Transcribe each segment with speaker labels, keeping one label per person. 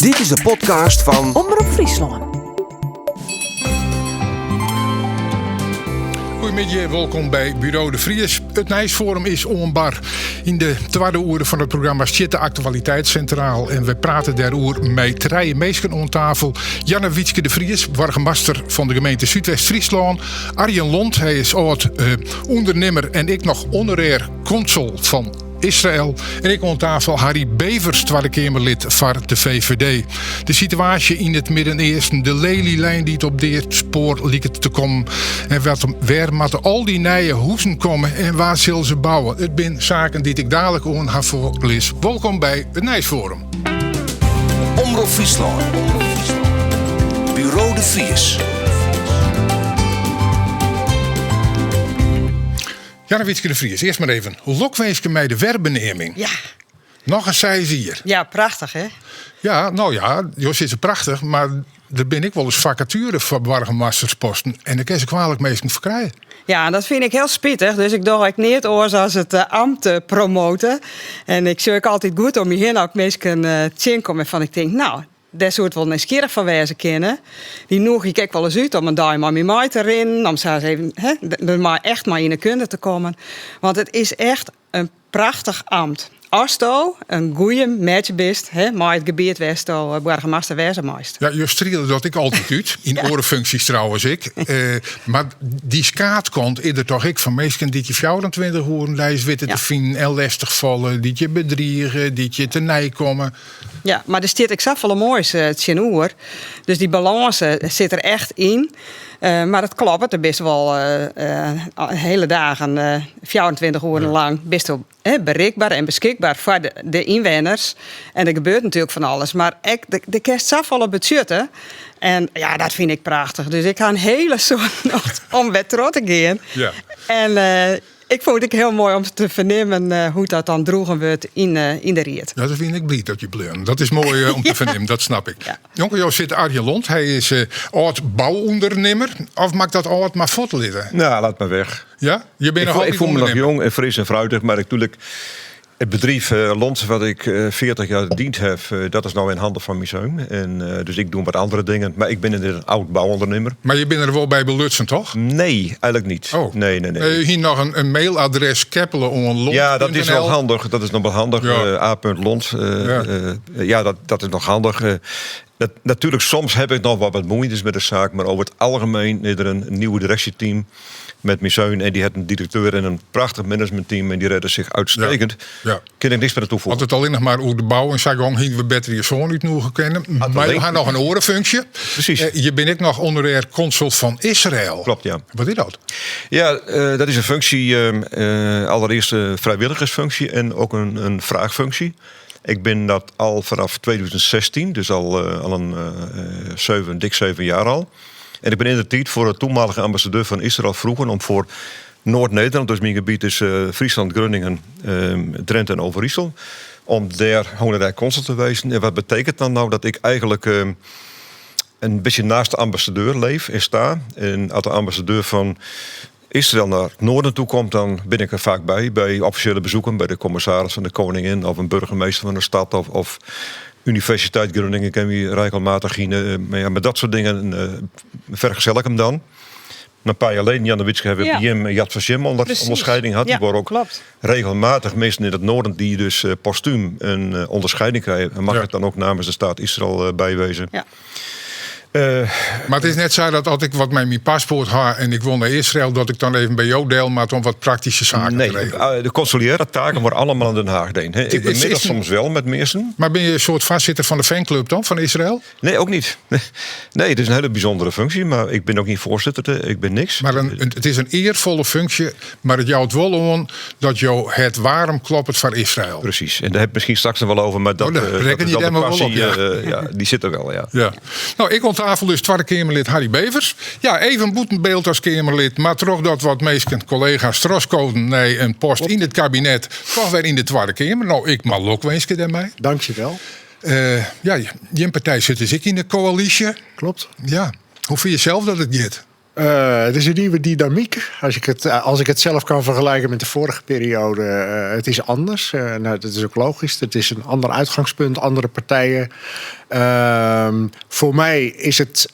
Speaker 1: Dit is de podcast fan
Speaker 2: Omrop Fryslân.
Speaker 3: Goeiemiddei, wolkom by Buro de Vries. It Nijsfoarum is oan bar. Yn de twadde oere fan it programma stiet de aktualiteit sintraal en wy prate dêroer mei trije minsken oan tafel. Jannewietske de Vries, boargemaster fan de gemeente Súdwest-Fryslân. Arjen Lont, hy is âld eh, ûndernimmer en ek noch honorêr konsul fan Israël. En ek oan tafel Harry Bevers, Twadde Keamerlid foar de VVD. De situaasje yn it Midden-Easten, de Lelylijn dy't op dead spoar liket te kommen. En wat, wêr moatte al dy nije huzen komme en wa sil se bouwe? It binne saken dy't ik dalik oan har foarlis. Wolkom by it Nijsfoarum.
Speaker 1: Omrop Fryslân. Buro de Vries.
Speaker 3: Jannewietske de Vries, earst mar even lokwinske mei de werbeneaming.
Speaker 4: Ja.
Speaker 3: Noch in seis jier.
Speaker 4: Ja, prachtich hè?
Speaker 3: Ja, no ja, jo sizze prachtich, mar der binne ek wolris fakatuere foar boargemastersposten en dêr kinne se kwalik minsken foar krije.
Speaker 4: Ja, dat fyn ik hiel spitich, dus ik doch ek neat oars as it eh, amt eh, promote. En ik sjoch ek altyd goed om my hinne as ik minsken eh, tsjinkom wêrfan ik tink, no, Dêr soe it wol nijsgjirrich foar wêze kinne. Dy nûgje ik ek wolris út om in dei mei my mei te rinnen, om sa ris even hè, der mei echt mei yn 'e kunde te kommen. Want it is echt in prachtich amt. Asto in goeie match bist hè, mei it gebiet wêr'tsto boargemaster wêze meist.
Speaker 3: Ja, jo striele dat ek altyd út, yn oare funksjes trouwens ek. Mar dy skaadkant is der toch ek fan minsken dy't je 24 oeren deis witte te finen en lestich falle, dy't je bedrige, dy't je tenei komme.
Speaker 4: Ja, mar der stiet ek safolle moais eh, tsjinoer. Dus dy balâns eh, sit der echt yn. Eh, mar it kloppet, der bist wol hiele dagen, 24 oeren lang, bist berikber en beskikber foar de, de ynwenners. En der gebeurt natuerlik fan alles. Mar ek, der kinst safolle betsjutte. En ja, dat fyn ik prachtich. Dus ik ha in hiele soad nocht om wer troch te gean.
Speaker 3: Ja.
Speaker 4: En Ik fûn it ek hiel moai om te fernimmen eh, hoe't dat dan droegen wurdt yn, eh, yn de ried.
Speaker 3: Ja, dat fyn ik bliid dat je bleaun. Dat is moai eh, om te fernimmen, dat snap ik. Ja. Njonken jo sit Arjen Lont, hy is eh, âld bouûndernimmer. Of moat ik dat âld mar fuortlitte?
Speaker 5: Nou, laat maar weg.
Speaker 3: Ja? Je bent
Speaker 5: Ik
Speaker 3: noch
Speaker 5: voel, ik
Speaker 3: altyd
Speaker 5: voel me nog
Speaker 3: ûndernimmer.
Speaker 5: jong en fris en fruitig, maar ik, natuurlijk, het bedrijf Lont, wat ik 40 jaar gediend heb, dat is nou in handen van mijn zoon. En, dus ik doe wat andere dingen. Maar ik ben een oud bouwondernemer.
Speaker 3: Mar je binne der wol by belutsen, toch?
Speaker 5: Nee, eigenlijk niet.
Speaker 3: Oh.
Speaker 5: Nee, nee, nee.
Speaker 3: Je hie noch in mailadres keppele oan lont.
Speaker 5: Ja, dat is wel handig. Dat is nog wel handig.
Speaker 3: Ja.
Speaker 5: A.lont.
Speaker 3: Ja.
Speaker 5: Ja, dat is nog handig. Natuurlijk, soms heb ik nog wel wat moeites met de zaak. Maar over het algemeen is er een nieuw directieteam met mijn zoon. En die heeft een directeur en een prachtig managementteam. En die redden zich uitstekend.
Speaker 3: Ja.
Speaker 5: Kin ik niks meer toevoegen.
Speaker 3: As it allinnich mar oer de bou en sa gong, hiene we better je soan útnûge kinnen. Mar je ha noch in oare funksje.
Speaker 5: Precies.
Speaker 3: Je binne ek noch honorêr konsul fan Israël.
Speaker 5: Klopt, ja.
Speaker 3: Wat is dat?
Speaker 5: Ja, dat is een functie, allereerst een vrijwilligersfunctie en ook een vraagfunctie. Ik ben dat al vanaf 2016, dus al een dik 7 jaar al. En ik ben in de tijd voor de toenmalige ambassadeur van Israël vroegen om voor Noord-Nederland, dus mijn gebied is Friesland, Groningen, Drenthe en Overijssel, om daar honorair consul te wezen. En wat betekent dan nou dat ik eigenlijk een beetje naast de ambassadeur leef en sta. En als de ambassadeur van Israël naar het noorden toe komt, dan ben ik er vaak bij. Bij officiële bezoeken, bij de commissaris van de koningin of een burgemeester van de stad of Universiteit Groningen ken we regelmatig in. Maar ja, met dat soort dingen vergezel ik hem dan. Een paar jaar geleden, Jannewietske, hebben we bij hem Yad Vashem onderscheiding gehad. Die worden ook regelmatig mensen in het noorden die dus postuum een onderscheiding krijgen. En mag ik dan ook namens de staat Israël bijwezen.
Speaker 3: Maar het is net zo dat als ik wat met mijn paspoort ha en ik wil naar Israël, dat ik dan even bij jou del moet om wat praktische zaken
Speaker 5: Nee,
Speaker 3: te regelen.
Speaker 5: de consulaire taken worden allemaal in Den Haag gedaan, hè. Ik bemiddel soms wel met mensen.
Speaker 3: Maar ben je een soort voorzitter van de fanclub dan, van Israël?
Speaker 5: Nee, ook niet. Nee, het is een hele bijzondere functie, maar ik ben ook niet voorzitter, ik ben niks.
Speaker 3: Maar het is een eervolle functie, maar het jout wol oan dat jou het warm kloppet voor Israël.
Speaker 5: Precies, en daar heb ik misschien straks nog wel over, maar
Speaker 3: Oh, daar
Speaker 5: dat
Speaker 3: reken
Speaker 5: is
Speaker 3: je
Speaker 5: wel de
Speaker 3: daar maar wel
Speaker 5: passie,
Speaker 3: op, ja.
Speaker 5: ja, die zit er wel, ja.
Speaker 3: Ja. Nou, ik oan tafel dus Tweede Keamerlid Harry Bevers. Ja, even bûten byld as Keamerlid, mar trochdat wat minsken, collega's trochskoden nei in post yn it kabinet, toch wer yn de Tweede Keamer. Nou, ik mar lokwinske dêrmei.
Speaker 6: Dankjewel.
Speaker 3: Ja, jim partij sit dus ek yn de koälysje.
Speaker 6: Klopt.
Speaker 3: Ja. Hoe fine je sels dat it giet?
Speaker 2: Het is een nieuwe dynamiek. Als ik het, als ik het zelf kan vergelijken met de vorige periode, het is anders. Nou, dat is ook logisch. Het is een ander uitgangspunt, andere partijen. Voor mij is het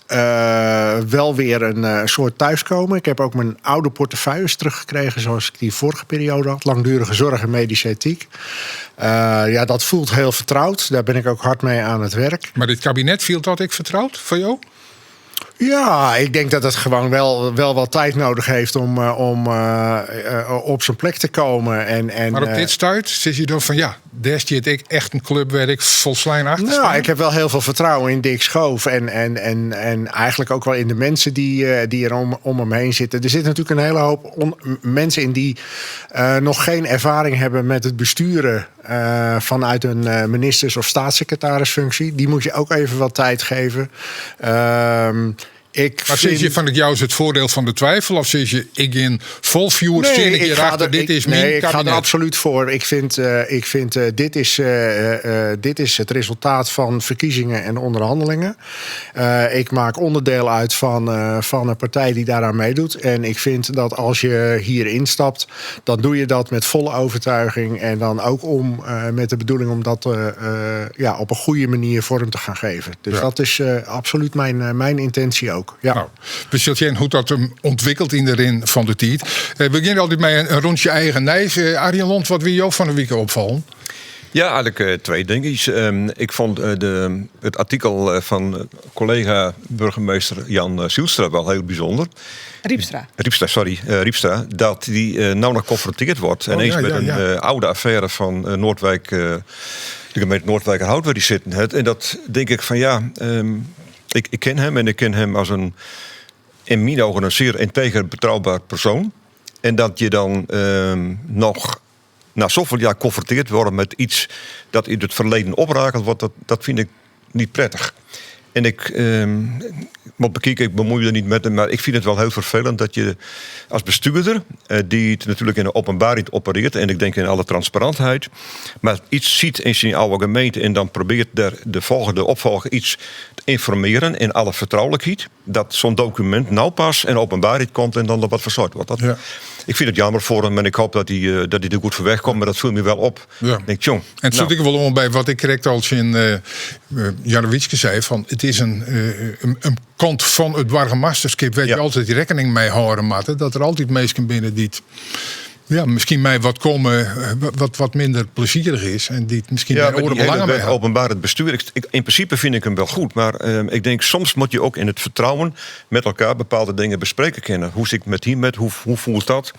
Speaker 2: wel weer een soort thuiskomen. Ik heb ook mijn oude portefeuilles teruggekregen zoals ik die vorige periode had. Langdurige zorg en medische ethiek. Ja, dat voelt heel vertrouwd. Daar ben ik ook hard mee aan het werk.
Speaker 3: Maar dit kabinet viel dat ik vertrouwd voor jou?
Speaker 2: Ja, ik denk dat het gewoon wel wat tijd nodig heeft om op zijn plek te komen. En,
Speaker 3: Maar op dit stuit zit je dan van ja, daar zit ik echt een club waar ik volslijn achter
Speaker 2: Nou,
Speaker 3: sta.
Speaker 2: ik heb wel heel veel vertrouwen in Dick Schoof. En eigenlijk ook wel in de mensen die er om hem heen zitten. Er zit natuurlijk een hele hoop mensen in die nog geen ervaring hebben met het besturen vanuit een ministers- of staatssecretarisfunctie. Die moet je ook even wat tijd geven. Ik
Speaker 3: Maar zit je
Speaker 2: vind
Speaker 3: van het jou is het voordeel van de twijfel? Of zit je ik in vol vuur
Speaker 2: Nee,
Speaker 3: zit ik
Speaker 2: ik
Speaker 3: hier
Speaker 2: ga
Speaker 3: achter,
Speaker 2: er,
Speaker 3: dit
Speaker 2: ik,
Speaker 3: is mijn
Speaker 2: nee, ik ga er
Speaker 3: kabinet?
Speaker 2: absoluut voor. Ik vind dit is het resultaat van verkiezingen en onderhandelingen. Ik maak onderdeel uit van een partij die daaraan meedoet. En ik vind dat als je hier instapt, dan doe je dat met volle overtuiging. En dan ook met de bedoeling om dat ja, op een goede manier vorm te gaan geven. Dus dat is absoluut mijn intentie ook. Ja.
Speaker 3: Nou, we zullen zien hoe dat hem ontwikkelt in de rin van de tijd. We beginnen altijd met een rondje eigen nijs. Arjen Lont, wat wil jou van de week opvallen?
Speaker 5: Ja, eigenlijk twee dingen. Ik vond het artikel van collega burgemeester Jan Zielstra wel heel bijzonder.
Speaker 4: Riepstra.
Speaker 5: Riepstra, sorry, Riepstra. Dat die nou nog geconfronteerd wordt. Ineens met een oude affaire van Noordwijk, de gemeente Noordwijkerhout, waar die zitten. Het. En dat denk ik van ja, ik ken hem en ik ken hem als een, in mijn ogen, een zeer integer, betrouwbaar persoon. En dat je dan nog na zoveel jaar geconfronteerd wordt met iets dat in het verleden oprakeld wordt, dat vind ik niet prettig. En ik moet bekijken, ik bemoei me er niet met hem, maar ik vind het wel heel vervelend dat je als bestuurder, die het natuurlijk in de openbaarheid opereert, en ik denk in alle transparantheid, maar iets ziet in zijn oude gemeente en dan probeert daar de volgende opvolger iets te informeren in alle vertrouwelijkheid, dat zo'n document nou pas in openbaarheid komt en dan er wat verzorgd wordt. Ik vind het jammer voor hem en ik hoop dat hij er goed voor weg komt, maar dat viel me wel op. Ik denk, tjong,
Speaker 3: En het
Speaker 5: nou.
Speaker 3: zit ik wel om bij wat ik correct als in Janne zei, van het is een kant van het burgemeesterschap waar je altijd rekening mee houden moet, dat er altijd mensen binnen die het, ja, misschien mij wat komen, wat minder plezierig is en die het misschien
Speaker 5: Ja,
Speaker 3: mijn
Speaker 5: maar
Speaker 3: oren
Speaker 5: die hele
Speaker 3: belangen
Speaker 5: wet
Speaker 3: mee
Speaker 5: openbaar het bestuur. In principe vind ik hem wel goed, maar ik denk soms moet je ook in het vertrouwen met elkaar bepaalde dingen bespreken kunnen. Hoe zit ik met die met, hoe voelt dat?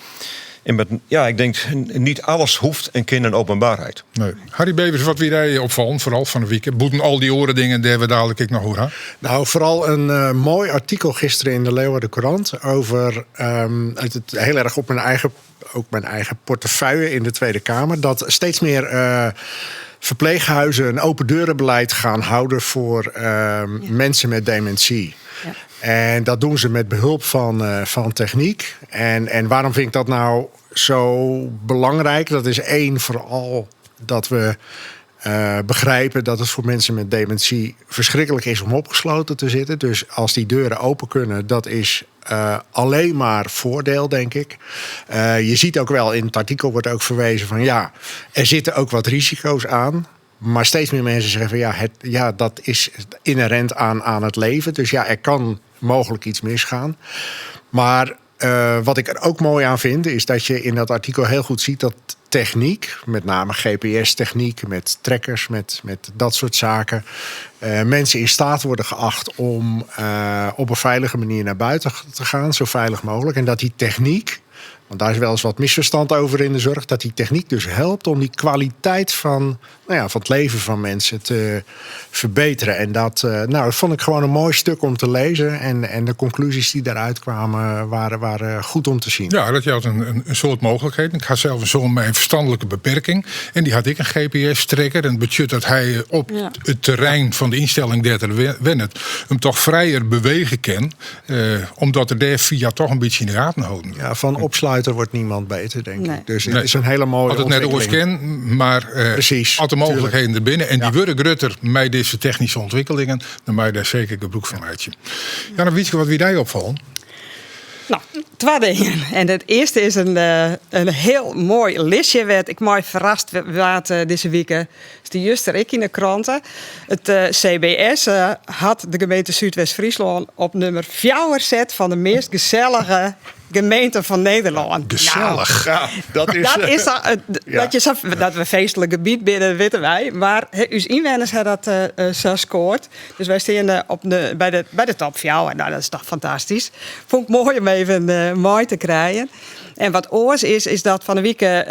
Speaker 5: En met, ja, ik denk, niet alles hoeft en kan in openbaarheid.
Speaker 3: Nee. Harry Bevers, wat wil jij opvallen, vooral van de week? Boeten al die oren dingen die we dadelijk ik nog horen.
Speaker 2: Nou, vooral een mooi artikel gisteren in de Leeuwarden Courant over het heel erg op mijn eigen, ook mijn eigen portefeuille in de Tweede Kamer, dat steeds meer verpleeghuizen een open deurenbeleid gaan houden voor mensen met dementie. En dat doen ze met behulp van techniek. En waarom vind ik dat nou zo belangrijk? Dat is één, vooral dat we begrijpen dat het voor mensen met dementie verschrikkelijk is om opgesloten te zitten. Dus als die deuren open kunnen, dat is alleen maar voordeel, denk ik. Je ziet ook wel, in het artikel wordt ook verwezen van ja, er zitten ook wat risico's aan. Maar steeds meer mensen zeggen van ja, dat is inherent aan het leven. Dus ja, er kan mogelijk iets misgaan. Maar wat ik er ook mooi aan vind, is dat je in dat artikel heel goed ziet dat techniek, met name G P S-techniek, met trackers, met dat soort zaken, mensen in staat worden geacht om op een veilige manier naar buiten te gaan, zo veilig mogelijk. En dat die techniek, want daar is wel eens wat misverstand over in de zorg, dat die techniek dus helpt om die kwaliteit van het leven van mensen te verbeteren. En dat vond ik gewoon een mooi stuk om te lezen. En de conclusies die daaruit kwamen waren goed om te zien.
Speaker 3: Ja, dat had een soort mogelijkheid. Ik had zelf een zoon met een verstandelijke beperking. En die had ik een G P S-tracker. En het budget dat hij op het terrein van de instelling der er wennet, hem toch vrijer bewegen kan. Omdat er daar via toch een beetje in de gaten houden.
Speaker 2: Ja, van opsluiten wordt niemand beter, denk ik. Dus het is een hele mooie
Speaker 3: Had het net
Speaker 2: ontwikkeling.
Speaker 3: oorskend, maar had de mogelijkheden erbinnen. En die worden grutter met deze technische ontwikkelingen. Dan maak je daar zeker gebruik van uit. Ja, dan weet je wat wie daar opvallen.
Speaker 4: No, twa dingen. En it earste is in, in hiel moai listje wêr't ik mei ferrast waard dizze wike. Stie juster ek yn de krante. It CBS hat de gemeente Súdwest-Fryslân op nûmer fjouwer set fan de meast gesellige gemeenten fan Nederlân.
Speaker 3: Gesellich.
Speaker 4: Nou,
Speaker 6: Ja, dat is.
Speaker 4: Dat is sa, dat, je sa, dat we feestlik gebiet binne, witte wy. Mar he, ús ynwenners ha dat sa skoard. Dus wy steane op de, by de top fjouwer. Nou, dat is toch fantastysk. Fûn ik moai om even mei te krijen. En wat oars is, is dat fan 'e wike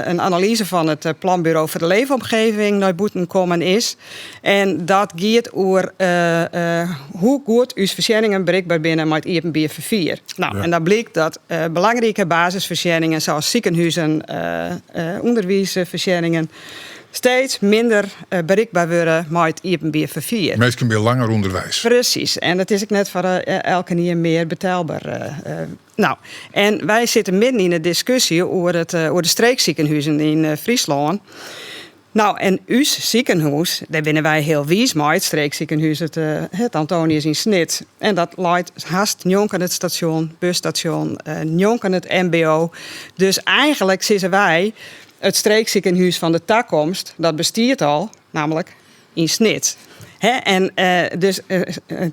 Speaker 4: in analyze fan it Planbureau voor de Leefomgeving nei bûten kommen is. En dat giet oer hoe goed ús foarsjenningen berikber binne mei it iepenbier ferfier. No, en dan blykt dat belangrike basisfoarsjenningen sa as sikehûzen, ûnderwiisfoarsjenningen steeds minder berikber wurde mei it iepenbier ferfier.
Speaker 3: Minsken binne langer ûnderweis.
Speaker 4: Presys. En it is ek net foar elkenien mear betelber. No, en wy sitte midden yn 'e diskusje oer it oer de streeksikehuzen yn Fryslân. No, en ús sikehûs, dêr binne wy hiel wiis mei, it streeksikehûs it it Antonius yn Snits. En dat leit hast njonken it stasjon, busstasjon, njonken it MBO. Dus eigentlik sizze wy, it streeksikehûs fan de takomst, dat bestiet al, nammentlik yn Snits. Hè, en dus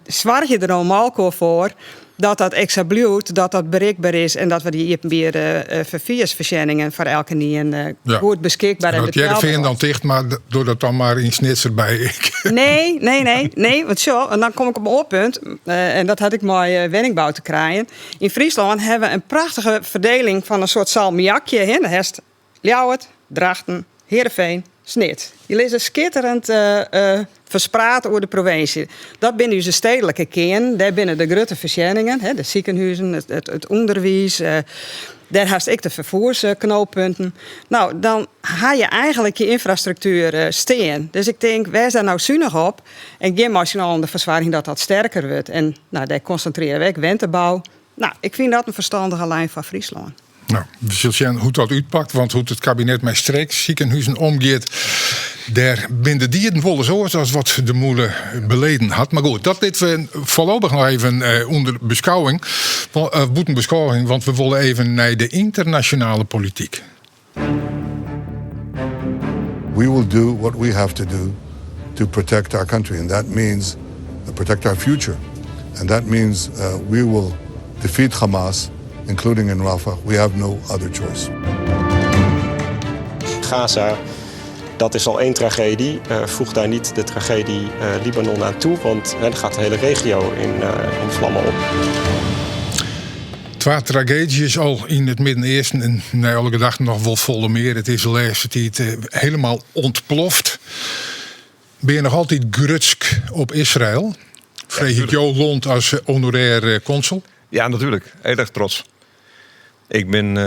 Speaker 4: soargje der no mei elkoar foar dat dat ek sa bliuwt, dat dat berikber is en dat we dy iepenbiere ferfiersfoarsjenningen foar elkenien goed beskikber en
Speaker 3: Dat
Speaker 4: betelber
Speaker 3: Hearrenfean dan ticht, mar doch dat dan mar yn Snits derby.
Speaker 4: Nee, nee, nee, nee, want sjoch, en dan kom ik op in oar punt, en dat hat ek mei wenningbou te krijen. Yn Fryslân ha we in prachtige ferdeling fan in soart salmiakje. Hè. Dan hast Ljouwert, Drachten, Heerenveen, Snits. Dy lizze skitterend ferspraat oer de provinsje. Dat binne ús stedelike kearnen. Dêr binne de grutte foarsjenningen, de sikehuzen, it ûnderwiis. Dêr hast ek de ferfoersknooppunten. No, dan ha je eigentlik je ynfrastruktuer stean. Dus ik tink, wês dêr no sunich op en gean mei syn allen derfoar soargjen dat dat sterker wurdt. En no, dêr konsintrearje we ek wentebou. No, ik fyn dat in ferstannige lijn foar Fryslân.
Speaker 3: No, we sille sjen hoe't dat útpakt, want hoe't it kabinet mei streeksikehuzen omgiet, dêr binne de dieden wolris oars as wat de mûle beleden hat. Mar goed, dat litte we foarlopich noch even ûnder beskouwing, bûten beskôging, want we wolle even nei de ynternasjonale polityk.
Speaker 7: We will do what we have to do to protect our country and that means protect our future. And that means we will defeat Hamas, including in Rafah. We have no other choice.
Speaker 8: Gaza, dat is al één tragedie. Voeg daar niet de tragedie Libanon aan toe, want dan gaat de hele regio in vlammen op.
Speaker 3: Twa trageedzjes al yn it Midden-Easten en nei alle gedachten noch wol folle mear. It is de lêste tiid helemaal ûntploft. Binne je noch altyd grutsk op Israël? Freegje ik jo Lont as honorair konsul.
Speaker 5: Ja, natuerlik. Hiel erch trots. Ik bin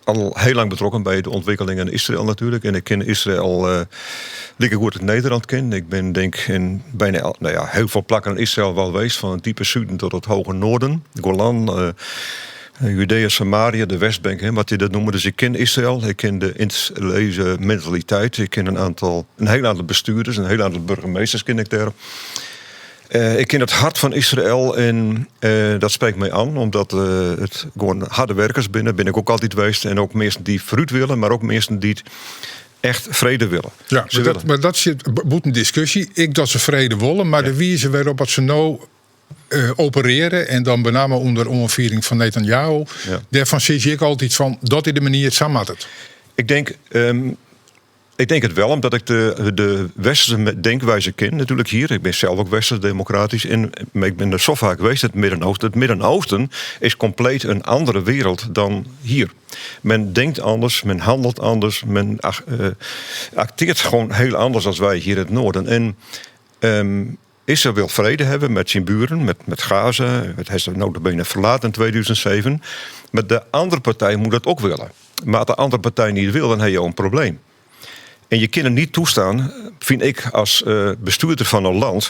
Speaker 5: al hiel lang betrokken by de ûntwikkeling yn Israël natuerlik. En ik ken Israël like goed as Nederlân ken. Ik bin denk yn byna, no ja, hiel folle plakken yn Israël wol west. Fan it diepe suden tot it hege noarden. Golan, Judea, Samaria, de Westbank, hè, wat dy dat neame. Dus ik ken Israël, ik ken de Israëlische mentaliteit. Ik ken in hiel oantal bestjoerders, in hiel oantal boargemasters ken ik dêr. Ik ken it hert fan Israël en dat sprekt my oan, omdat it gewoan harde wurkers binne, bin ik ek altyd west. En ek minsken dy't foarút wolle, mar ek minsken dy't echt frede wolle.
Speaker 3: Ja,
Speaker 5: Se wolle.
Speaker 3: mar dat sit bûten diskusje. Ek dat se frede wolle, mar de wize wêrop't dat se no operearje en dan benammen ûnder oanfiering fan Netanyahu, dêrfan sis ik altyd fan dat is de manier, sa moat it.
Speaker 5: Ik denk it wol, omdat ik de westerske denkwize ken natuerlik hjir. Ik bin sels ek westers demokratysk en ik bin der sa faak west, it Midden-Oosten. It Midden-Oosten is kompleet in oare wereld dan hjir. Men tinkt oars, men hannelet oars, men aktearret gewoan hiel oars as wy hjir yn it Noarden. En Israël wol frede hawwe mei syn buren, mei Gaza. It hat se nota bene ferlitten yn 2007. Mar de oare partij moat dat ek wolle. Mar as de oare partij net wol, dan ha je in probleem. En je kinne net tastean, fyn ik as bestjoerder fan in lân,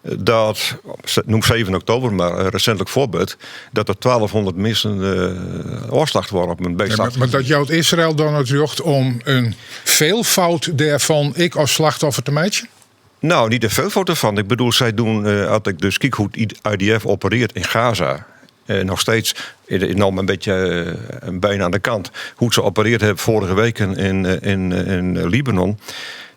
Speaker 5: dat, noem 7 oktober mar in resintlik foarbyld, dat der 1200 minsken ôfslachte wurde op in
Speaker 3: Ja, mar dat jout Israël dan it rjocht om in feelfout dêrfan ek as slachtoffer te meitsjen?
Speaker 5: No, net in feelfout derfan. Ik bedoel, sy dogge, as ik dus kyk hoe't IDF operearret yn Gaza. Nog steeds, nog een beetje bijna aan de kant, hoe ze opereerd hebben vorige week in Libanon.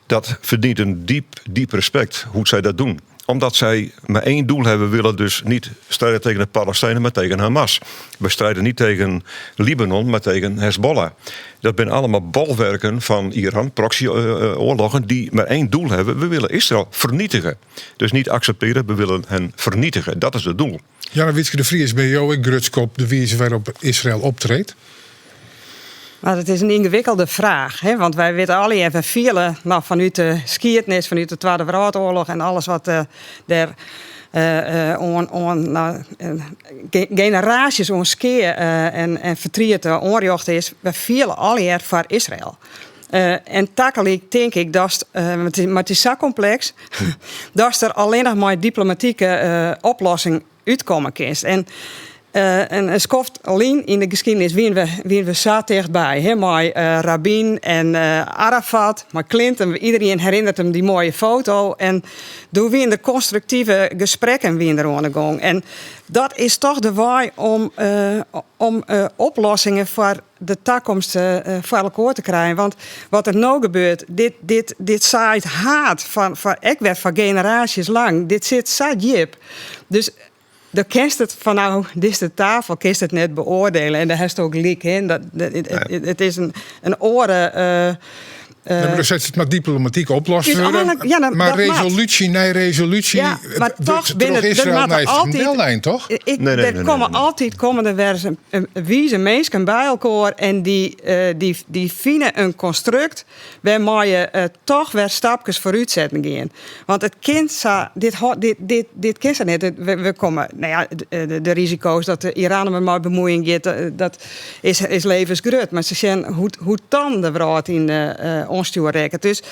Speaker 5: Dat verdient een diep, diep respect, hoe zij dat doen. Omdat zij maar één doel hebben, willen dus niet strijden tegen de Palestijnen, maar tegen Hamas. We strijden niet tegen Libanon, maar tegen Hezbollah. Dat zijn allemaal bolwerken van Iran, proxy-oorlogen, die maar één doel hebben. We willen Israël vernietigen. Dus niet accepteren, we willen hen vernietigen. Dat is het doel.
Speaker 3: Janna-Wietske de Vries, ben jou ook grutsk op de wijze waarop Israël optreedt?
Speaker 4: Maar het is een ingewikkelde vraag. Hè? Want wij weten alle even vele, nou, vanuit de geschiedenis, vanuit de Tweede Wereldoorlog en alles wat daar on, nou, generaties oan skea en fertriet oanrjochte is. Wy fiele allegear foar Israël. En tagelyk tink ik dat, mar it is sa kompleks, dat der allinnich noch mei diplomatike oplossing útkomme kinst. En in skoft lyn yn de skiednis wiene we sa tichtby. Hè, mei Rabin en Arafat, mei Clinton. Iedereen herinnert him dy moaie foto. En doe wiene der konstruktive gesprekken wiene der oan de gong. En dat is toch de wei om oplossingen foar de takomst foar elkoar te krijen. Want wat der no gebeurt, dit saait haat fan ek wer foar generaasjes lang. Dit sit sa djip. Dus dan kinst it fanôf dizze tafel kinst it net beoardielje. En dêr hast ek gelyk yn. Dat, it is in oare.
Speaker 3: Nee, mar dan set it mar diplomatyk oplost wurde.
Speaker 4: Úteinlik, ja, nou,
Speaker 3: mar
Speaker 4: dat moat.
Speaker 3: Resolúsje nei resolúsje
Speaker 4: Ja, mar toch
Speaker 3: wurdt
Speaker 4: binne
Speaker 3: troch Israël
Speaker 4: der moatte
Speaker 3: nei
Speaker 4: altyd
Speaker 3: lijn, toch?
Speaker 5: Nee,
Speaker 4: der
Speaker 5: nee,
Speaker 4: komme
Speaker 5: nee.
Speaker 4: altyd komme der wer ris in wize minsken by elkoar en dy fine in konstrukt wêrmei je toch wer stapkes foarút setten gean. Want it kin sa, dit kin sa net. We komme, no ja, de risiko's dat de Iran der mei bemuoien giet, dat is levensgrut. Mar se sjen hoe't dan de wrâld yn oanstjoer rekket. Dus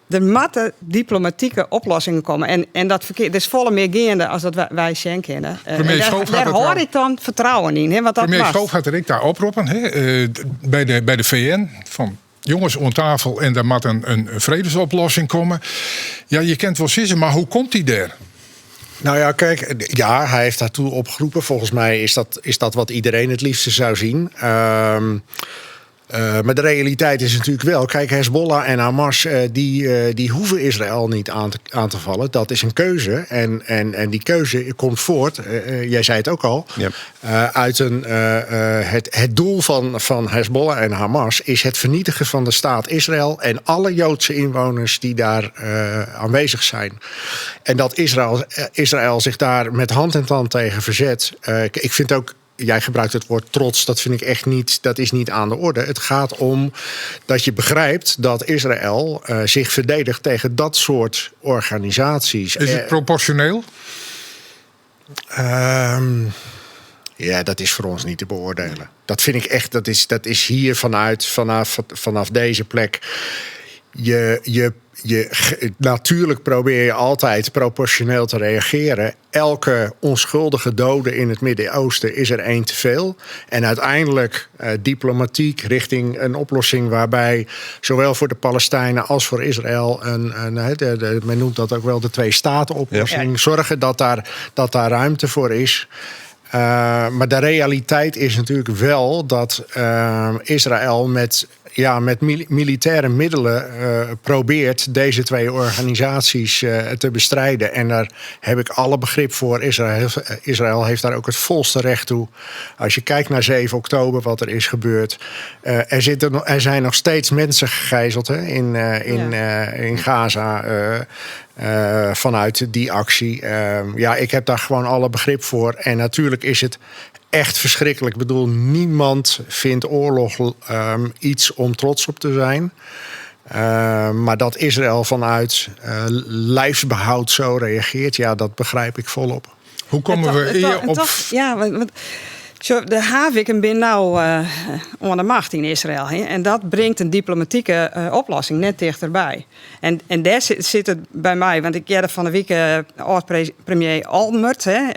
Speaker 4: der moatte diplomatike oplossingen komme. En dat ferkear, der is folle mear geande as dat wy sjen kinne.
Speaker 3: Premier
Speaker 4: En
Speaker 3: Schoof had
Speaker 4: dêr
Speaker 3: it
Speaker 4: hâld
Speaker 3: al.
Speaker 4: ik dan fertrouwen yn. Hè, want dat
Speaker 3: Premier
Speaker 4: moat.
Speaker 3: Schoof hat der ek ta oproppen, hè, by de VN. Fan jonges oan tafel en der moat in fredesoplossing komme. Ja, je kinst wol sizze, mar hoe komt dy dêr?
Speaker 2: Nou ja, kijk, ja, hij heeft daartoe opgeroepen. Volgens mij is dat wat iedereen het liefste zou zien. Maar de realiteit is natuurlijk wel... Kijk, Hezbollah en Hamas, die hoeven Israël niet aan te vallen. Dat is een keuze. En die keuze komt voort, jij zei het ook al... uit het doel van Hezbollah en Hamas is het vernietigen van de staat Israël en alle Joodse inwoners die daar aanwezig zijn. En dat Israël zich daar met hand en tand tegen verzet. Ik vind ook, jij gebruikt het woord trots, dat vind ik echt niet, dat is niet aan de orde. Het gaat om dat je begrijpt dat Israël zich verdedigt tegen dat soort organisaties.
Speaker 3: Is het proportioneel?
Speaker 2: Ja, dat is voor ons niet te beoordelen. Dat vind ik echt, dat is hier vanaf deze plek. Natuurlijk probeer je altijd proportioneel te reageren. Elke onschuldige dode in het Midden-Oosten is er één te veel. En uiteindelijk diplomatiek richting een oplossing waarbij zowel voor de Palestijnen als voor Israël een, hè, men noemt dat ook wel de twee-staten-oplossing. Zorgen dat daar ruimte voor is. Maar de realiteit is natuurlijk wel dat Israël ja, met militaire middelen probeert deze twee organisaties te bestrijden. En daar heb ik alle begrip voor. Israël heeft daar ook het volste recht toe. Als je kijkt naar 7 oktober, wat er is gebeurd. Er zijn nog steeds mensen gegijzeld, hè, in Gaza vanuit die actie. Ja, ik heb daar gewoon alle begrip voor. En natuurlijk is het echt verschrikkelijk. Ik bedoel, niemand vindt oorlog iets om trots op te zijn. Maar dat Israël vanuit lijfsbehoud zo reageert, ja, dat begrijp ik volop.
Speaker 3: Hoe komen we
Speaker 4: En
Speaker 3: hier
Speaker 4: toch- en
Speaker 3: op...
Speaker 4: toch, ja, want zo, de Haviken binne nou oan de macht yn Israël. Hè? En dat bringt in diplomatike oplossing net tichterby. En dêr sit it by my, want ik hearde fan 'e wike âld-premier Olmert, hè,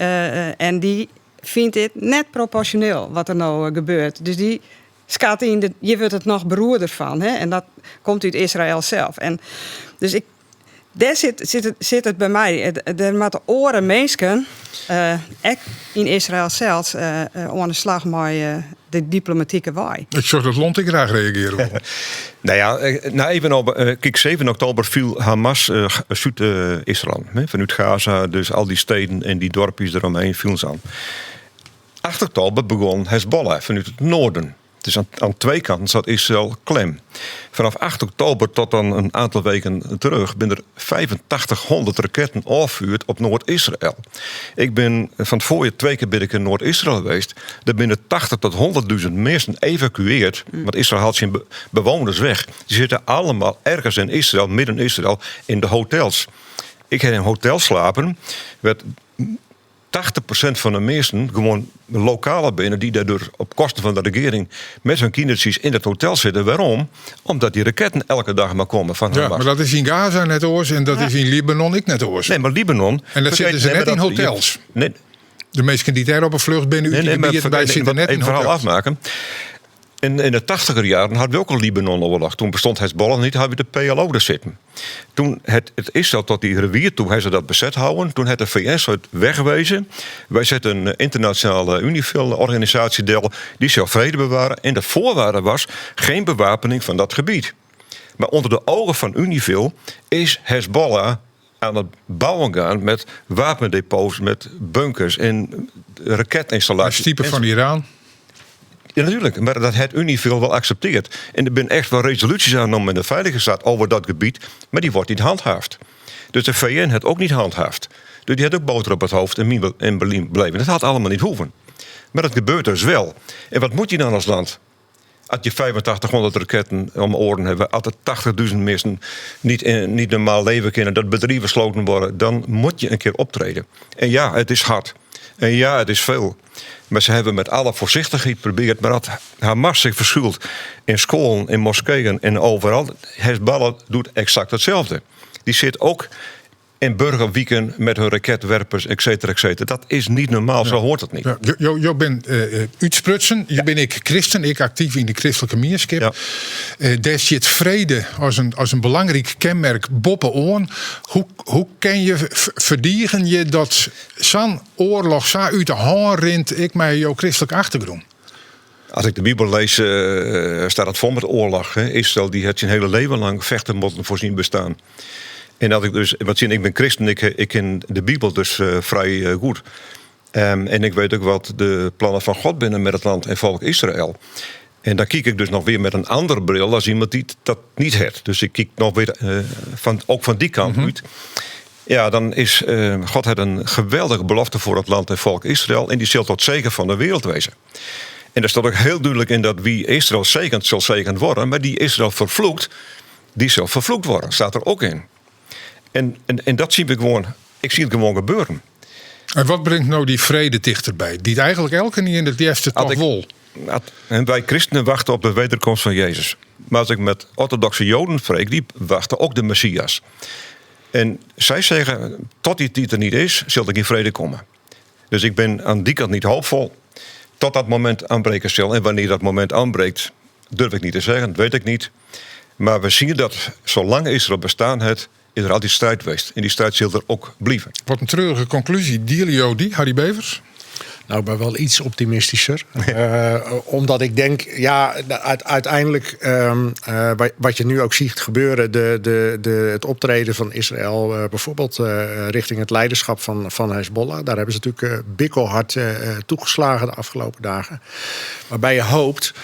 Speaker 4: en dy fynt it net proporsjoneel wat der no gebeurt. Dus dy skat yn, hjir wurdt it noch beroerder fan. Hè? En dat komt út Israël sels. En dus dêr sit it by my. Der moatte oare minsken ek yn Israel sels oan de slach mei de diplomatike wei.
Speaker 3: Ik sjoch dat Lont ek graach reagearje wol.
Speaker 5: Nou ja, nou even op, kijk, 7 oktober viel Hamas Zuid-Israël. Vanuit Gaza, dus al die steden en die dorpjes eromheen vielen ze aan. 8 oktober begon Hezbollah vanuit het noorden. Dus aan twee kanten zat Israël klem. Vanaf 8 oktober tot dan een aantal weken terug ben er 8500 raketten afgevuurd op Noord-Israël. Ik ben van het voorjaar twee keer ben ik in Noord-Israël geweest. Daar binnen 80 tot 100.000 mensen evacueerd. Want Israël haalt zijn bewoners weg. Die zitten allemaal ergens in Israël, midden Israël, in de hotels. Ik heb in een hotel slapen. Werd 80% van de mensen, gewoon lokale binnen, die daardoor op kosten van de regering met hun kindertjes in het hotel zitten. Waarom? Omdat die raketten elke dag maar komen van
Speaker 3: Ja,
Speaker 5: Hamas.
Speaker 3: maar dat is in Gaza net oars en dat is in Libanon ik net oars.
Speaker 5: Nee, maar Libanon.
Speaker 3: En dat zitten ze
Speaker 5: Nee,
Speaker 3: net
Speaker 5: maar
Speaker 3: in
Speaker 5: dat-
Speaker 3: hotels.
Speaker 5: Nee,
Speaker 3: De meesten die daar op een vlucht binnen
Speaker 5: nee,
Speaker 3: uit
Speaker 5: nee,
Speaker 3: die
Speaker 5: maar
Speaker 3: gebieden, wij
Speaker 5: even,
Speaker 3: zitten net
Speaker 5: even
Speaker 3: in
Speaker 5: verhaal
Speaker 3: hotels.
Speaker 5: afmaken. In de tachtiger jaren hadden we ook een Libanon-oorlog. Toen bestond Hezbollah niet, hadden we de PLO er zitten. Toen het Israël tot die rivier toe, hij ze dat bezet houden. Toen het de VS het wegwezen. Wij zetten een internationale UNIFIL-organisatie deel. Die zou vrede bewaren. En de voorwaarde was geen bewapening van dat gebied. Maar onder de ogen van UNIFIL is Hezbollah aan het bouwen gaan met wapendepots, met bunkers en raketinstallaties.
Speaker 3: Dat is type van Iran.
Speaker 5: Ja, natuurlijk. Maar dat het UNIFIL wel accepteert. En er zijn echt wel resoluties aangenomen in de Veiligheidsraad over dat gebied, maar die wordt niet handhaafd. Dus de VN het ook niet handhaafd. Dus die had ook boter op het hoofd en in Berlin bleven. Dat had allemaal niet hoeven. Maar dat gebeurt dus wel. En wat moet je dan als land? Als je 8500 raketten om oren hebt, als er 80.000 mensen niet normaal leven kunnen, dat bedrijven gesloten worden, dan moet je een keer optreden. En ja, het is hard. En ja, het is veel. Maar ze hebben met alle voorzichtigheid geprobeerd. Maar dat Hamas zich verschuilt in scholen, in moskeeën en overal. Hezbollah doet exact hetzelfde. Die zit ook in burgerwieken met hun raketwerpers, et cetera, et cetera. Dat is niet normaal, zo hoort het niet.
Speaker 3: Ja, jo bent uitsprutsen. Je ben ik christen, ik actief in de christelijke mierskip.
Speaker 5: Ja.
Speaker 3: Daar zit vrede als een belangrijk kenmerk boppen oor. Hoe kan je verdiegen je dat zo'n oorlog zo uit de hand rint, ik met jouw christelijke achtergrond?
Speaker 5: Als ik de Bijbel lees, staat het vol met oorlog. Hè. Israël die het zijn hele leven lang vechten moeten voor zijn bestaan. En dat ik dus, want zie, ik ben christen, ik ken de Bijbel dus vrij goed. En ik weet ook wat de plannen van God binnen met het land en volk Israël. En dan kijk ik dus nog weer met een andere bril als iemand die dat niet heeft. Dus ik kijk nog weer ook van die kant uit. Ja, dan is God het een geweldige belofte voor het land en volk Israël. En die zal tot zegen van de wereld wezen. En daar staat ook heel duidelijk in dat wie Israël zegent, zal zegend worden. Maar die Israël vervloekt, die zal vervloekt worden. Staat er ook in. En dat zien we gewoon. Ik zie het gewoon gebeuren.
Speaker 3: En wat brengt nou die vrede dichterbij? Die eigenlijk elke niet in het eerste toch wol.
Speaker 5: En wij christenen wachten op de wederkomst van Jezus. Maar als ik met orthodoxe Joden spreek, die wachten ook de Messias. En zij zeggen, tot die tijd er niet is, zal er geen vrede komen. Dus ik ben aan die kant niet hoopvol. Tot dat moment aanbreken zal. En wanneer dat moment aanbreekt, durf ik niet te zeggen, dat weet ik niet. Maar we zien dat zolang Israël bestaan heeft, is er altijd strijd geweest. En die strijd zal er ook blijven.
Speaker 3: Wat een treurige conclusie. Delio die, Harry Bevers?
Speaker 2: Nou, ik ben wel iets optimistischer. Omdat ik denk, ja, uiteindelijk, wat je nu ook ziet gebeuren, het optreden van Israël, bijvoorbeeld richting het leiderschap van Hezbollah. Daar hebben ze natuurlijk bikkelhard toegeslagen de afgelopen dagen. Waarbij je hoopt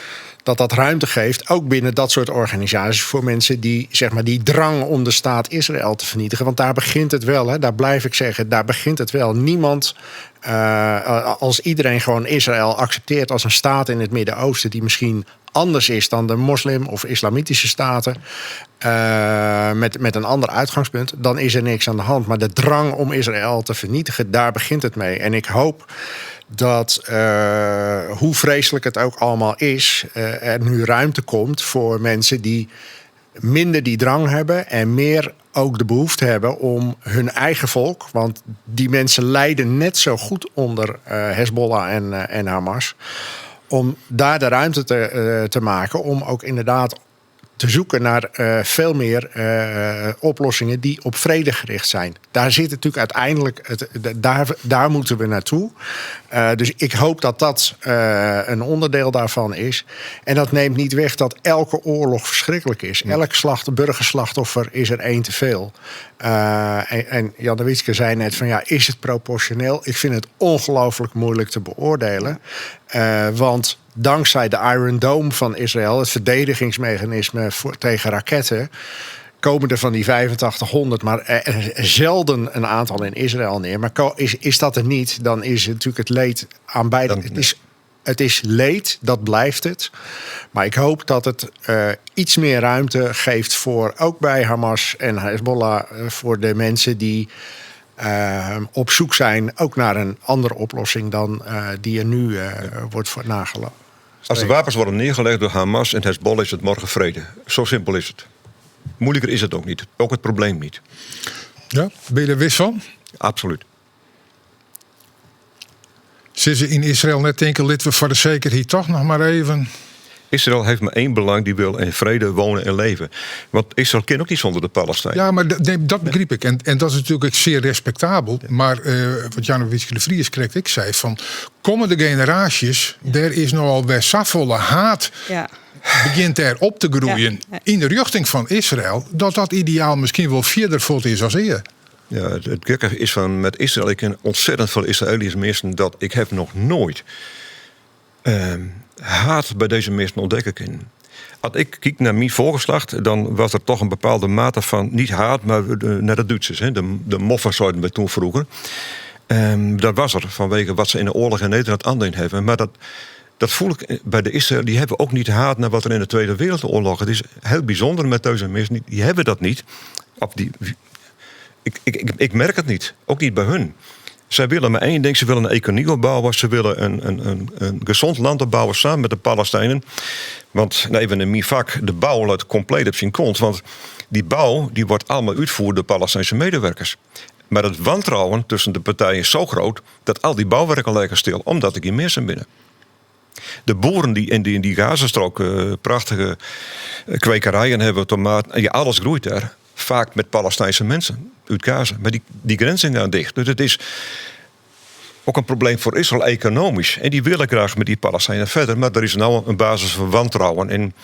Speaker 2: dat dat ruimte geeft, ook binnen dat soort organisaties, voor mensen die, zeg maar, die drang om de staat Israël te vernietigen. Want daar begint het wel, hè? Daar blijf ik zeggen, daar begint het wel. Niemand, als iedereen gewoon Israël accepteert als een staat in het Midden-Oosten die misschien anders is dan de moslim- of islamitische staten, met een ander uitgangspunt, dan is er niks aan de hand. Maar de drang om Israël te vernietigen, daar begint het mee. En ik hoop dat, hoe vreselijk het ook allemaal is, er nu ruimte komt voor mensen die minder die drang hebben en meer ook de behoefte hebben om hun eigen volk, want die mensen lijden net zo goed onder Hezbollah en Hamas, om daar de ruimte te maken om ook inderdaad te zoeken naar veel meer oplossingen die op vrede gericht zijn. Daar zit natuurlijk uiteindelijk, het, daar moeten we naartoe. Dus ik hoop dat dat een onderdeel daarvan is. En dat neemt niet weg dat elke oorlog verschrikkelijk is. Elk burgerslachtoffer is er één te veel. En Jannewietske zei net van ja, is het proportioneel? Ik vind het ongelooflijk moeilijk te beoordelen. Want dankzij de Iron Dome van Israël, het verdedigingsmechanisme tegen raketten, komen er van die 8500 maar zelden een aantal in Israël neer. Maar is dat er niet, dan is het natuurlijk het leed aan beide. Het is leed, dat blijft het. Maar ik hoop dat het iets meer ruimte geeft voor, ook bij Hamas en Hezbollah, voor de mensen die op zoek zijn, ook naar een andere oplossing dan die er nu wordt voor nagelaten.
Speaker 5: Als de wapens worden neergelegd door Hamas en Hezbollah, is het morgen vrede. Zo simpel is het. Moeilijker is het ook niet. Ook het probleem niet.
Speaker 3: Ja, ben je er wis van?
Speaker 5: Absoluut.
Speaker 3: Zitten ze in Israël net denken, laten we voor de zekerheid toch nog maar even...
Speaker 5: Israël heeft maar één belang, die wil in vrede wonen en leven. Want Israël kan ook niet zonder de Palestijnen.
Speaker 3: Ja, maar nee, dat begrijp ik. En dat is natuurlijk zeer respectabel. Maar wat Jannewietske de Vries correct ik zei, van komende generaties, daar is nogal weer safvolle haat.
Speaker 4: Ja.
Speaker 3: Begint daar op te groeien in de richting van Israël, dat ideaal misschien wel verder voort is als eer.
Speaker 5: Ja, het gekke is van met Israël, ik ken ontzettend veel Israëliërs mensen dat ik heb nog nooit haat bij deze mensen ontdekken kunnen. Als ik kijk naar mijn voorgeslacht, dan was er toch een bepaalde mate van, niet haat, maar naar de Duitsers. Hè, de moffen zouden we toen vroeger. Dat was er vanwege wat ze in de oorlog in Nederland aan hebben. Maar dat voel ik bij de Israël, die hebben ook niet haat naar wat er in de Tweede Wereldoorlog. Het is heel bijzonder met deze mensen, die hebben dat niet. Of die, ik merk het niet, ook niet bij hun. Zij willen maar één ding, ze willen een economie opbouwen. Ze willen een gezond land opbouwen samen met de Palestijnen. Want nou, even in mijn vak, de bouw loopt compleet op zijn kont. Want die bouw die wordt allemaal uitgevoerd door Palestijnse medewerkers. Maar het wantrouwen tussen de partijen is zo groot dat al die bouwwerken liggen stil, omdat er geen meer zijn binnen. De boeren die in die Gazastrook prachtige kwekerijen hebben, tomaten, ja, alles groeit daar. Vaak met Palestijnse mensen uit Gaza. Maar die grenzen gaan dicht. Dus het is ook een probleem voor Israël economisch. En die willen graag met die Palestijnen verder. Maar er is nou een basis van wantrouwen. En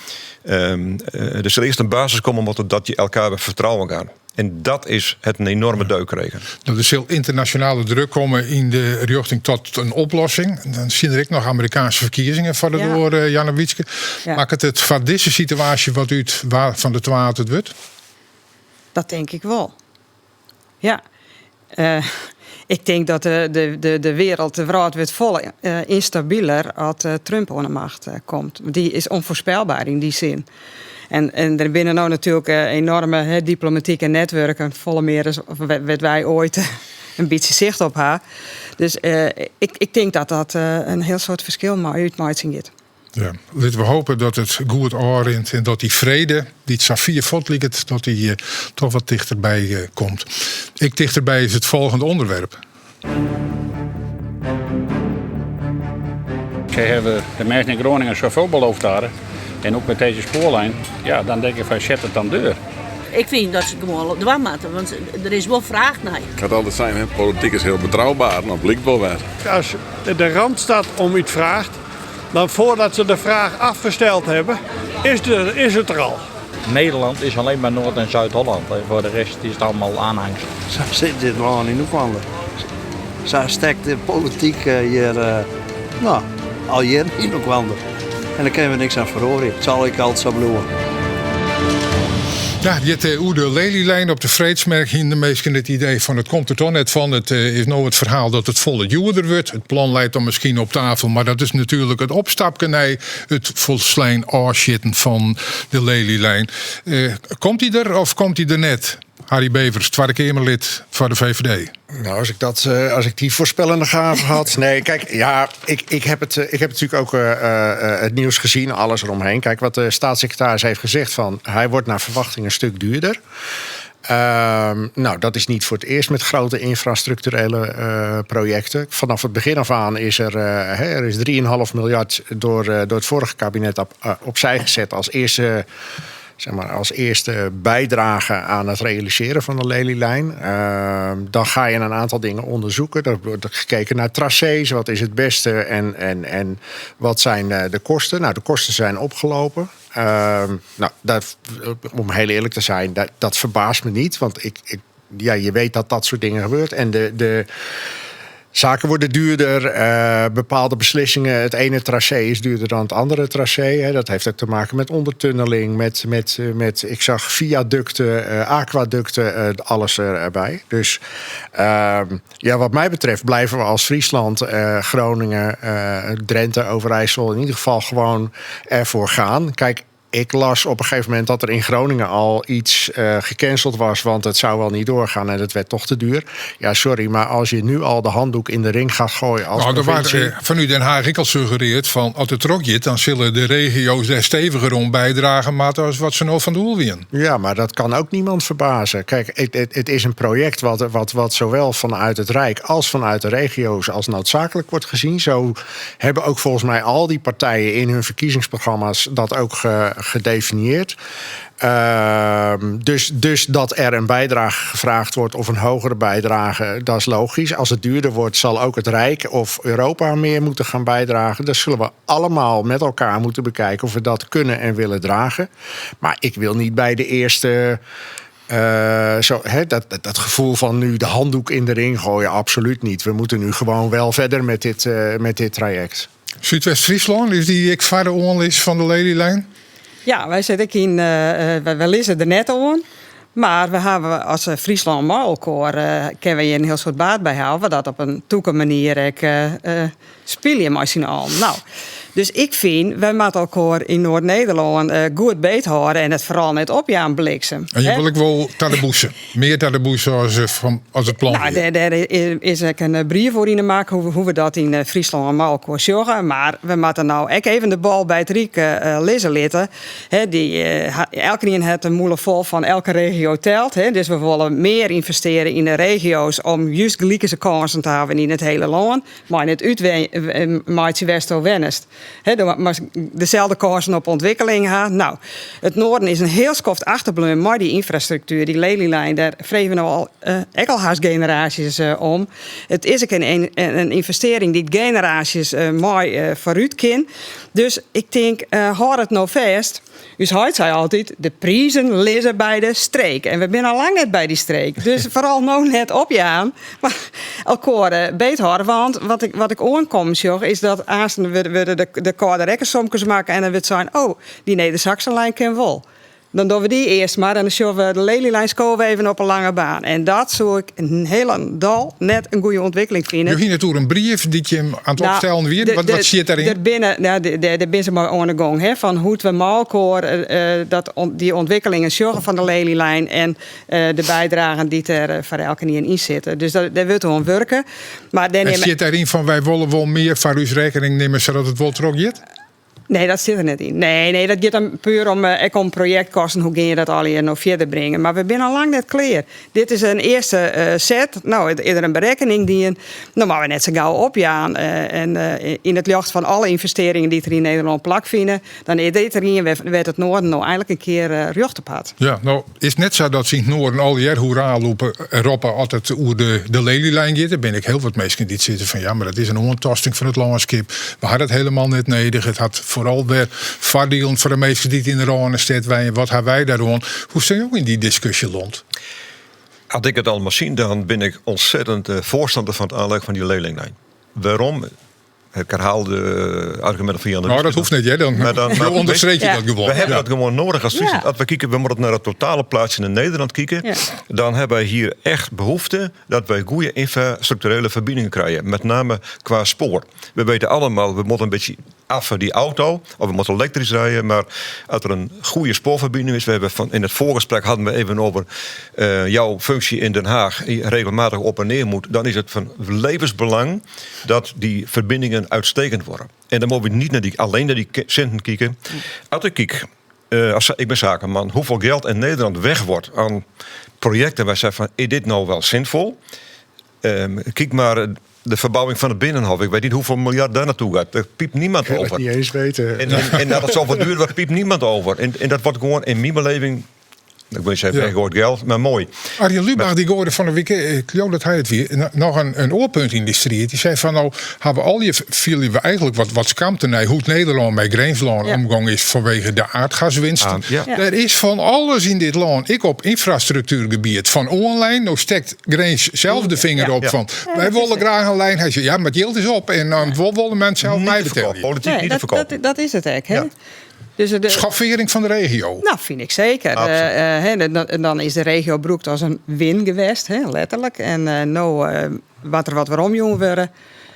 Speaker 5: er zal eerst een basis komen omdat dat je elkaar bij vertrouwen gaat. En dat is het een enorme deuk kregen.
Speaker 3: Dat er zal internationale druk komen in de richting tot een oplossing. Dan zien er ook nog Amerikaanse verkiezingen voor de door Jannewietske. Ja. Maakt het van deze situatie wat uit waar van de twaad het wordt?
Speaker 4: Dat denk ik wel. Ja. Ik denk dat de wereld, de wereld wordt vol instabieler als Trump aan de macht komt. Die is onvoorspelbaar in die zin. En er binnen nou natuurlijk enorme diplomatieke netwerken, volle meer dan wat wij ooit een beetje zicht op haar. Dus ik denk dat dat een heel soort verschil maar uitmaakt.
Speaker 3: Ja, laten we hopen dat het goed aanrint en dat die vrede, die het Safir votliegt, dat die toch wat dichterbij komt. Ik dichterbij is het volgende onderwerp.
Speaker 6: Ze hebben de mensen in Groningen zoveel beloofd daar. En ook met deze spoorlijn, ja, dan denk ik van zet het dan deur.
Speaker 9: Ik vind dat ze gewoon op de wand moeten, want er is wel vraag naar.
Speaker 10: Het gaat altijd zijn, hè? Politiek is heel betrouwbaar, dat blijkt wel weer.
Speaker 11: Als de Randstad om iets vraagt, dan voordat ze de vraag afgesteld hebben, is het er al.
Speaker 12: Nederland is alleen maar Noord- en Zuid-Holland. Voor de rest is het allemaal aanhangsel.
Speaker 13: Zo zit dit nog in de Zo stekt de politiek hier, nou, al jaren in de En daar kunnen we niks aan verhoren. Het zal ik altijd zo bloeien.
Speaker 3: Ja, dit hoe de Lelylijn op de Freedsmerk in de meesten het idee van het komt er toch net van. Het is nou het verhaal dat het volle joerder wordt. Het plan leidt dan misschien op tafel, maar dat is natuurlijk het opstapkenij, het volslijn afzitten van de Lelylijn. Komt hij er of komt hij er net? Harry Bevers, Tweede Kamerlid voor de VVD.
Speaker 2: Nou, als ik die voorspellende gave had. Nee, kijk, ja, ik heb natuurlijk ook het nieuws gezien, alles eromheen. Kijk, wat de staatssecretaris heeft gezegd van, hij wordt naar verwachting een stuk duurder. Nou, dat is niet voor het eerst met grote infrastructurele projecten. Vanaf het begin af aan is er is 3,5 miljard door het vorige kabinet opzij gezet als eerste, Zeg maar, als eerste bijdrage aan het realiseren van de Lelylijn. Dan ga je een aantal dingen onderzoeken. Er wordt gekeken naar tracés. Wat is het beste en wat zijn de kosten? Nou, de kosten zijn opgelopen. Nou, dat, om heel eerlijk te zijn, dat verbaast me niet. Want ja, je weet dat dat soort dingen gebeurt. En de zaken worden duurder. Bepaalde beslissingen. Het ene tracé is duurder dan het andere tracé. Hè. Dat heeft ook te maken met ondertunneling. Met ik zag viaducten, aquaducten, alles erbij. Dus ja, wat mij betreft blijven we als Friesland, Groningen, Drenthe, Overijssel in ieder geval gewoon ervoor gaan. Kijk, ik las op een gegeven moment dat er in Groningen al iets gecanceld was, want het zou wel niet doorgaan en het werd toch te duur. Ja, sorry, maar als je nu al de handdoek in de ring gaat gooien als
Speaker 3: Nou, er
Speaker 2: provincie
Speaker 3: waren vanuit Den Haag ik al suggereerd van als het trok zit, dan zullen de regio's daar steviger om bijdragen, maar als wat ze nou van doel winnen.
Speaker 2: Ja, maar dat kan ook niemand verbazen. Kijk, het is een project wat zowel vanuit het Rijk als vanuit de regio's als noodzakelijk wordt gezien. Zo hebben ook volgens mij al die partijen in hun verkiezingsprogramma's dat ook gedefinieerd. Dus dat er een bijdrage gevraagd wordt of een hogere bijdrage, dat is logisch. Als het duurder wordt, zal ook het Rijk of Europa meer moeten gaan bijdragen. Dat zullen we allemaal met elkaar moeten bekijken of we dat kunnen en willen dragen. Maar ik wil niet bij de eerste... zo, hè, dat gevoel van nu de handdoek in de ring gooien, absoluut niet. We moeten nu gewoon wel verder met dit traject.
Speaker 3: Zuidwest-Friesland, is die ik verder onlis van de Lelylijn?
Speaker 4: Ja, wij zitten in wij lezen er net aan. Maar we hebben als Friesland mei-elkoar, kunnen we hier een heel soort baat bij houden. Dat op een toeke manier ik speel je maar zien al. Nou, dus ik vind, wij moeten elkaar in Noord-Nederland goed beet houden en het vooral net op je bliksem.
Speaker 3: En je
Speaker 4: Hè?
Speaker 3: wil ik wel naar de boezen. Meer naar de boezen als het plan is.
Speaker 4: Daar is ook een brief voor in te maken hoe we dat in Friesland en elkaar zorgen. Maar we moeten nou ook even de bal bij het Riek lezen laten. Hè, die elke een heeft een moele vol van elke regio telt. Hè. Dus we willen meer investeren in de regio's om juist gelijke kansen te hebben in het hele land. Maar in het uitwe- maatje West Wennest. Hè, dan maar dezelfde kansen op ontwikkeling ha. Nou, het noorden is een heel skoft achterbleven, maar die infrastructuur, die Lelylijn, daar wreven we nou al ook al haast generaties om. Het is ook een investering die generaties mooi vooruit kan. Dus ik denk, hou het nou vast. Dus hij zei altijd, de prijzen liggen bij de streek. En we zijn al lang net bij die streek. Dus vooral nou net op je aan. Maar elkaar beet houden. Want wat ik oorkom, joh, is dat aanstaan we de koude rekkensomkes maken. En dan wordt zijn, oh, die Neder-Saxenlijn ken wel. Dan doen we die eerst maar. En dan zullen we de Lelylijn scoren even op een lange baan. En dat zou ik een hele dal net een goede ontwikkeling vinden.
Speaker 3: Je ging natuurlijk een brief die je hem aan het opstellen weer. Wat zit daarin?
Speaker 4: Er binnen, nou, de, de, de binnen maar aan de gang, hè, van hoe we malkoor dat die ontwikkelingen zorgen van de Lelylijn en de bijdragen die er voor elke niet in zitten. Dus daar wordt gewoon werken. Maar dan
Speaker 3: En
Speaker 4: neem
Speaker 3: zit daarin van wij willen wel meer van uw rekening nemen zodat het wel terug gaat?
Speaker 4: Nee, dat zit er net in. Nee, nee, dat gaat dan puur om projectkosten. Hoe ga je dat al hier nog verder brengen? Maar we zijn al lang net klaar. Dit is een eerste set. Nou, het is er een berekening die een, nou, maar we net zo gauw op, ja. En in het licht van alle investeringen die er in Nederland plak vinden, dan is dit erin, werd het Noorden nou eigenlijk een keer recht op had.
Speaker 3: Ja, nou, is het net zo dat ze in het Noorden al die jaar hoera lopen, roepen altijd hoe de Lelylijn gaat. Daar ben ik heel wat mensen die zitten van, ja, maar dat is een ontasting van het landschap. We hadden het helemaal net nodig. Het had vooral weer voordelen voor de meesten die het in de Randstad wij en wat hebben wij daar aan? Hoe zijn jullie in die discussie rond?
Speaker 5: Als ik het allemaal zie, dan ben ik ontzettend voorstander van het aanleggen van die Lelylijn. Waarom? Ik herhaal de argumenten van Jan de
Speaker 3: Nou, dat
Speaker 5: Wiske.
Speaker 3: hoeft niet, hè? Dan
Speaker 5: Maar dan, maar
Speaker 3: onderstreep je
Speaker 5: we
Speaker 3: dat gewoon.
Speaker 5: We hebben dat gewoon nodig als Friesland. Als we kijken, we moeten naar het totale plaatje in Nederland kijken. Dan hebben wij hier echt behoefte dat wij goede infrastructurele verbindingen krijgen. Met name qua spoor. We weten allemaal, we moeten een beetje af van die auto. Of we moeten elektrisch rijden. Maar als er een goede spoorverbinding is. In het voorgesprek hadden we even over jouw functie in Den Haag. Die regelmatig op en neer moet. Dan is het van levensbelang dat die verbindingen uitstekend worden. En dan moeten we niet alleen naar die centen kijken. Als ik kijk, als, ik ben zakenman, hoeveel geld in Nederland weg wordt aan projecten waar ze zeggen van, is dit nou wel zinvol? Kijk maar De verbouwing van het Binnenhof. Ik weet niet hoeveel miljard daar naartoe gaat. Daar piept niemand
Speaker 2: Ik wil het
Speaker 5: over.
Speaker 2: niet eens weten.
Speaker 5: En dat het zoveel duurt, daar piept niemand over. En dat wordt gewoon in mijn beleving... Ik wil niet zeggen, weggegooid geld, maar mooi.
Speaker 3: Arjen Lubach die hoorde van de week, ik geloof dat hij het weer, nog een oorpunt in de strijd. Die zei van nou, hebben al je viel we eigenlijk wat skamte naar hoe het Nederland bij Greensland omgang is vanwege de aardgaswinsten.
Speaker 5: Ah, ja.
Speaker 3: Er is van alles in dit land, ik op infrastructuurgebied, van online, nou steekt Greens zelf de vinger op van, wij
Speaker 4: Dat is
Speaker 3: willen
Speaker 4: het.
Speaker 3: graag een lijn. Hij zei, ja, maar het geld is op en dan willen mensen zelf
Speaker 5: Niet
Speaker 3: mij
Speaker 5: te verkopen.
Speaker 3: vertellen.
Speaker 5: Politiek
Speaker 4: Nee,
Speaker 5: niet te verkopen.
Speaker 4: dat is het eigenlijk. Hè? Dus de,
Speaker 3: Schoffering van de regio.
Speaker 4: Nou, vind ik zeker.
Speaker 5: Absoluut.
Speaker 4: Hè, en dan is de regio Broek als een win geweest, hè, letterlijk. En nou, wat er wat waarom jong worden.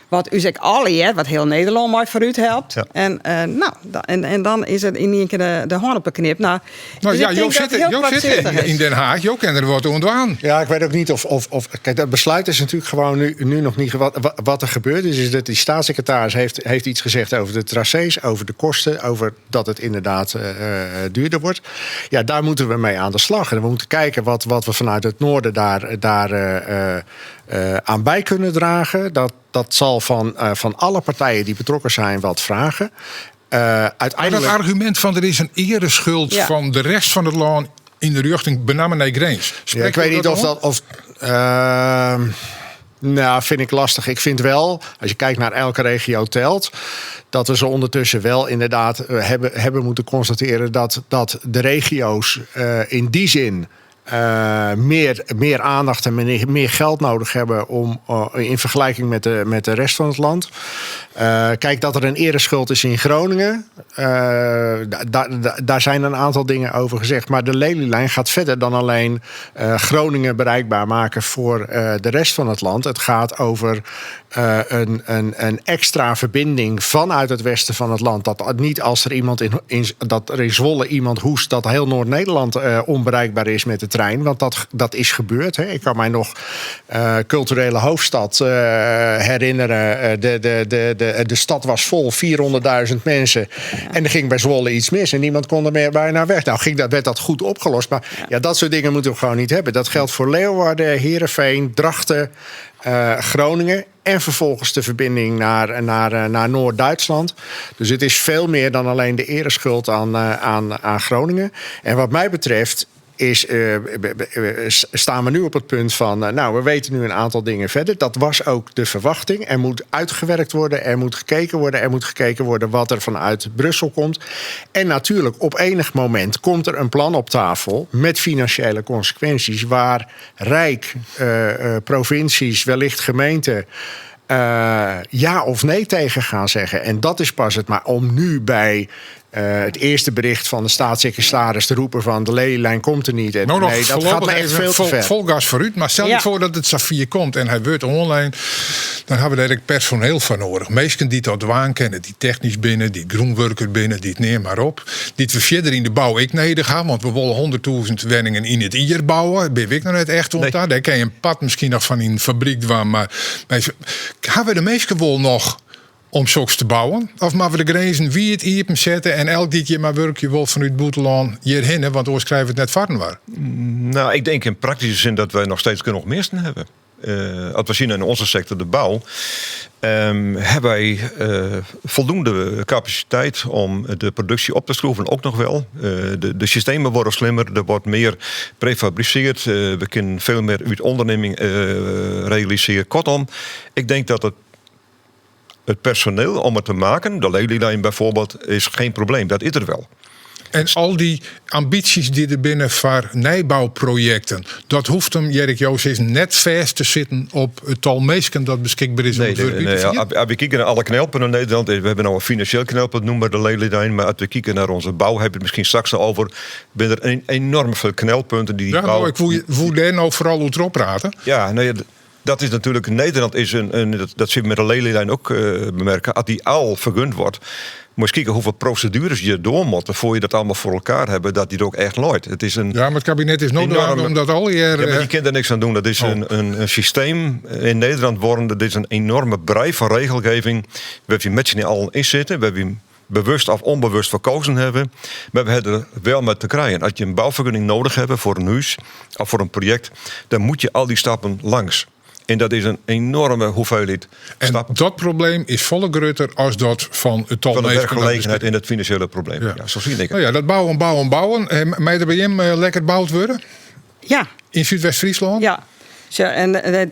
Speaker 4: Wat u zegt al hè, wat heel Nederland maar vooruit helpt. En, nou, en dan is het in één keer de hand op de knip. Nou, dus ik denk
Speaker 3: Jo
Speaker 4: dat het heel
Speaker 3: zit
Speaker 4: kortzichtig is.
Speaker 3: in Den Haag. Jo kan er wat ontwaan.
Speaker 2: Ja, ik weet ook niet of kijk, dat besluit is natuurlijk gewoon nu nog niet. Wat er gebeurd is, is dat die staatssecretaris heeft iets gezegd over de tracés, over de kosten, over dat het inderdaad duurder wordt. Ja, daar moeten we mee aan de slag. En we moeten kijken wat we vanuit het noorden daar aan bij kunnen dragen. Dat zal van alle partijen die betrokken zijn wat vragen.
Speaker 3: Maar dat
Speaker 2: Uiteindelijk
Speaker 3: argument van er is een ereschuld van de rest van het land in de richting benammen naar Greens.
Speaker 2: Ja,
Speaker 3: Spreekt
Speaker 2: ik weet
Speaker 3: u
Speaker 2: niet
Speaker 3: dat
Speaker 2: of
Speaker 3: aan?
Speaker 2: dat, of nou, vind ik lastig. Ik vind wel, als je kijkt naar elke regio telt, dat we ze ondertussen wel inderdaad hebben moeten constateren dat de regio's in die zin meer aandacht en meer geld nodig hebben om in vergelijking met de rest van het land. Kijk, dat er een ereschuld is in Groningen, daar zijn een aantal dingen over gezegd. Maar de Lelylijn gaat verder dan alleen Groningen bereikbaar maken voor de rest van het land. Het gaat over een extra verbinding vanuit het westen van het land. Dat niet als er iemand in, in, dat er in Zwolle iemand hoest, dat heel Noord-Nederland onbereikbaar is met de trein. Want dat is gebeurd. Hè. Ik kan mij nog culturele hoofdstad herinneren. De stad was vol, 400.000 mensen. En er ging bij Zwolle iets mis en niemand kon er meer bijna weg. Nou, werd dat goed opgelost. Maar dat soort dingen moeten we gewoon niet hebben. Dat geldt voor Leeuwarden, Heerenveen, Drachten, Groningen. En vervolgens de verbinding naar Noord-Duitsland. Dus het is veel meer dan alleen de ereschuld aan Groningen. En wat mij betreft staan we nu op het punt van we weten nu een aantal dingen verder. Dat was ook de verwachting. Er moet uitgewerkt worden, er moet gekeken worden, er moet gekeken worden wat er vanuit Brussel komt. En natuurlijk, op enig moment komt er een plan op tafel met financiële consequenties waar Rijk, provincies, wellicht gemeenten ja of nee tegen gaan zeggen. En dat is pas het. Maar om nu bij het eerste bericht van de staatssecretaris te roepen van de Lelylijn komt er niet. En
Speaker 3: Nou, nog
Speaker 2: nee, dat gaat
Speaker 3: voorlopig
Speaker 2: me echt
Speaker 3: even
Speaker 2: veel te ver.
Speaker 3: vol gas vooruit. Maar stel je voor dat het Safir komt en hij wordt online. Dan hebben we daar ook personeel van nodig. Meesten die dat waan kennen, die technisch binnen, die groenwerker binnen, die het neer maar op. Die we verder in de bouw ik neder gaan, want we willen 100.000 woningen in het ier bouwen. Ben ik nog net echt ont daar. Daar kan je een pad misschien nog van in een fabriek dwaan, maar wij hebben we de meesten wel nog om soks te bouwen? Of maar we de grenzen wie het iepen zetten en elk die je maar werk je wil vanuit Boeteland hierheen, hè, want oors schrijven het net varken waar.
Speaker 5: Ik denk in praktische zin dat wij nog steeds genoeg meesten hebben. Als we zien in onze sector, de bouw, hebben wij voldoende capaciteit om de productie op te schroeven, ook nog wel. De systemen worden slimmer, er wordt meer prefabriceerd. We kunnen veel meer uit onderneming realiseren. Kortom, ik denk dat het personeel om het te maken, de Lelylijn bijvoorbeeld, is geen probleem. Dat is er wel.
Speaker 3: En al die ambities die er binnen voor nieuwbouwprojecten, dat hoeft hem, Jerk Joost, is net vast te zitten op het tal meesken dat beschikbaar is om
Speaker 5: Nee,
Speaker 3: het werk
Speaker 5: nee,
Speaker 3: uit te
Speaker 5: nee,
Speaker 3: voeren.
Speaker 5: als we kijken naar alle knelpunten in Nederland, we hebben nou een financieel knelpunt, noem maar de Lelylijn, maar als we kijken naar onze bouw, hebben we het misschien straks al over, ben er enorm veel knelpunten die die
Speaker 3: Ja, nou,
Speaker 5: bouw
Speaker 3: ik voel daar nou vooral over op praten.
Speaker 5: Ja, nee, dat is natuurlijk, Nederland is een, een, dat, dat zit met de Lelylijn ook bemerken, als die al vergund wordt, moet je kijken hoeveel procedures je door moet voor je dat allemaal voor elkaar hebben, dat die er ook echt looit. Het is een
Speaker 3: Ja, maar het kabinet is nodig
Speaker 5: enorme
Speaker 3: omdat al die,
Speaker 5: Ja, maar die kunnen er niks aan doen. Dat is een systeem in Nederland worden. Dat is een enorme brei van regelgeving. Waar we met z'n allen in zitten. Waar we bewust of onbewust verkozen hebben. Maar we hebben er wel mee te krijgen. Als je een bouwvergunning nodig hebt voor een huis of voor een project, dan moet je al die stappen langs. En dat is in enoarme hoeveelheid
Speaker 3: En
Speaker 5: stappen.
Speaker 3: dat probleem is folle grutter as dat fan it tal
Speaker 5: Fan de
Speaker 3: minsken dat
Speaker 5: werkgelegenheid en it finansjele probleem. Ja, sa fyn ik it.
Speaker 3: No ja, dat bouwen, bouwen, bouwen. Eh, Mei der by jim eh, lekker boud wurde?
Speaker 4: Ja.
Speaker 3: Yn Súdwest-Fryslân?
Speaker 4: Ja. Sjoch, en eh,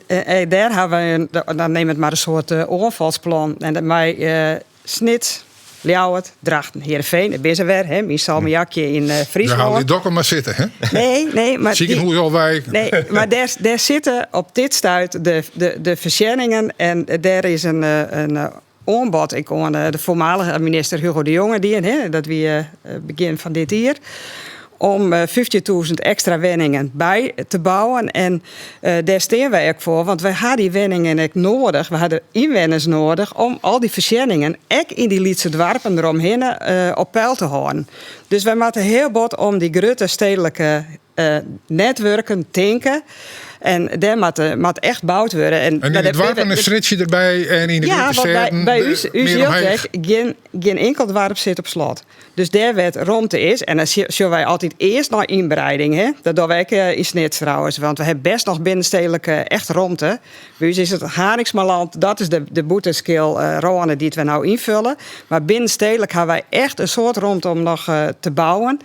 Speaker 4: eh, dêr hawwe wy, in, dan neam it mar in soart eh, oanfalsplan. En dat mei eh, Snits, Ljouwert, Drachten, Heerenveen, dêr binne se wer, hè, myn salmiakje yn eh,
Speaker 3: Ja,
Speaker 4: Fryslân.
Speaker 3: lit Dokkum mar sitte, hè?
Speaker 4: Nee, nee, mar die-
Speaker 3: Sikehûs al wei.
Speaker 4: Nee, mar dêr, dêr sitte op dit stuit de, de, de foarsjenningen en dêr is in, eh, in eh, oanbod ek oan eh, de foarmalige minister Hugo de Jonge dien, hè, dat wie eh, begjin fan dit jier, om eh, 15.000 ekstra wenningen by te bouwen. En eh, dêr stean wy ek foar, want wy ha dy wenningen ek nedich. We ha de ynwenners nedich om al dy foarsjenningen ek yn dy lytse doarpen deromhinne eh, op peil te hâlden. Dus wy moatte hiel bot om dy grutte stedlike eh, netwurken tinke. En dêr moat, eh, moat echt boud wurde. En,
Speaker 3: En
Speaker 4: mar
Speaker 3: yn de
Speaker 4: dêr
Speaker 3: doarpen
Speaker 4: binne
Speaker 3: in
Speaker 4: we-
Speaker 3: strjitsje derby en yn de
Speaker 4: ja,
Speaker 3: grutte
Speaker 4: want by,
Speaker 3: stêden
Speaker 4: by
Speaker 3: eh,
Speaker 4: ús, ús
Speaker 3: mear
Speaker 4: jildt
Speaker 3: omheech.
Speaker 4: ek, gjin, gjin inkeld doarp sit op slot. Dus dêr wêr't romte is, en dan sjogge wy altyd earst nei ynbreiding. Hè? Dat dogge wy ek eh, yn Snits trouwens, want we hawwe bêst noch binnenstedlik eh, echt romte. By ús is it Harinxmaland, dat is de, de bûtenskil eh, râne dy't we no ynfulle. Mar binnenstedlik hawwe wy echt in soad romte om noch eh, te bouwen.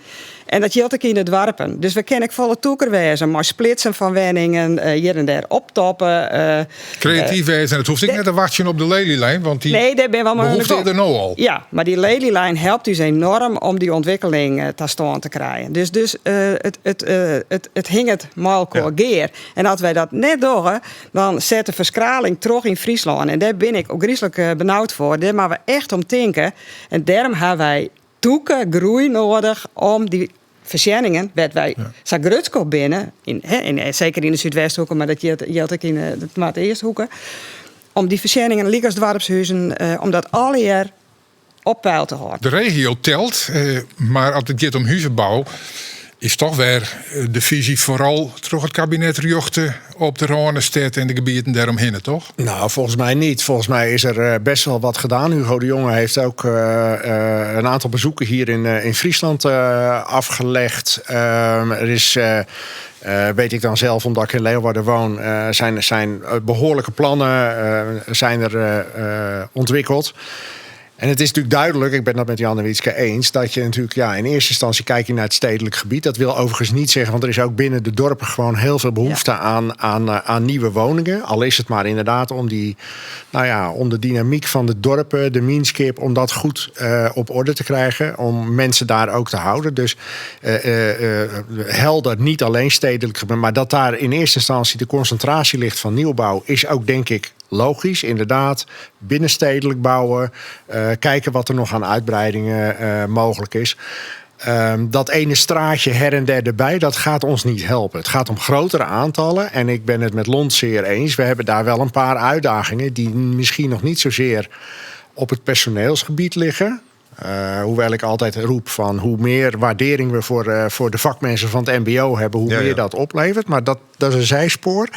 Speaker 4: En dat jildt ek yn de doarpen. Dus we kinne ek folle tûker wêze mei splitsen fan wenningen, eh, hjir en dêr optoppe. eh,
Speaker 3: Kreatyf wêze. En it hoecht ek net te wachtsjen op de Lelylijn, want dy
Speaker 4: Nee, dêr binne we al mei oan de
Speaker 3: behoefte is
Speaker 4: gong.
Speaker 3: der no al.
Speaker 4: Ja, mar dy Lelylijn helpt ús enoarm om dy ûntwikkeling eh, ta stân te krijen. Dus, dus eh, it, it, eh, it, it hinget mei elkoar gear. En as wy dat net dogge, dan set de ferskraling troch yn Fryslân. En dêr bin ik ôfgryslik eh, benaud foar. Dêr moatte we echt om tinke. En dêrom hawwe wy tûke groei nedich om dy foarsjenningen, wêr't wy sa grutsk op binne, yn, hè, yn, seker yn de Súdwesthoeke, mar dat jildt, jildt ek yn de Noardeasthoeke, om dy foarsjenningen, lykas doarpshuzen, eh, om dat allegear op peil te hâlden.
Speaker 3: De regio telt, eh, mar as it giet om huzenbou, is toch wer eh, de fisy foaral troch it kabinet rjochte op de Rânestêd en de gebieten dêromhinne, toch?
Speaker 2: Nou, volgens mij niet. Volgens mij is er eh, best wel wat gedaan. Hugo de Jonge heeft ook eh, eh, een aantal bezoeken hier in, eh, in Friesland eh, afgelegd. Er is, eh, eh, weet ik dan zelf, omdat ik in Leeuwarden woon, eh, zijn, zijn eh, behoorlijke plannen eh, zijn er, eh, eh, ontwikkeld. En het is natuurlijk duidelijk, ik ben dat met Jannewietske eens, dat je natuurlijk ja, in eerste instantie kijk je naar het stedelijk gebied. Dat wil overigens niet zeggen, want er is ook binnen de dorpen gewoon heel veel behoefte aan, aan, eh, aan nieuwe woningen. Al is het maar inderdaad om, die, nou ja, om de dynamiek van de dorpen, de mienskip, om dat goed eh, op orde te krijgen. Om mensen daar ook te houden. Dus eh, eh, eh, helder, niet alleen stedelijk gebied, maar dat daar in eerste instantie de concentratie ligt van nieuwbouw, is ook denk ik logisch. Inderdaad, binnenstedelijk bouwen, eh, kijken wat er nog aan uitbreidingen eh, mogelijk is. Dat ene straatje her en der erbij, dat gaat ons niet helpen. Het gaat om grotere aantallen. En ik ben het met Lont zeer eens. We hebben daar wel een paar uitdagingen die misschien nog niet zozeer op het personeelsgebied liggen. Eh, hoewel ik altijd roep van hoe meer waardering we voor, eh, voor de vakmensen van het MBO hebben, hoe
Speaker 5: Ja,
Speaker 2: meer
Speaker 5: ja.
Speaker 2: dat oplevert. Maar dat, dat is een zijspoor.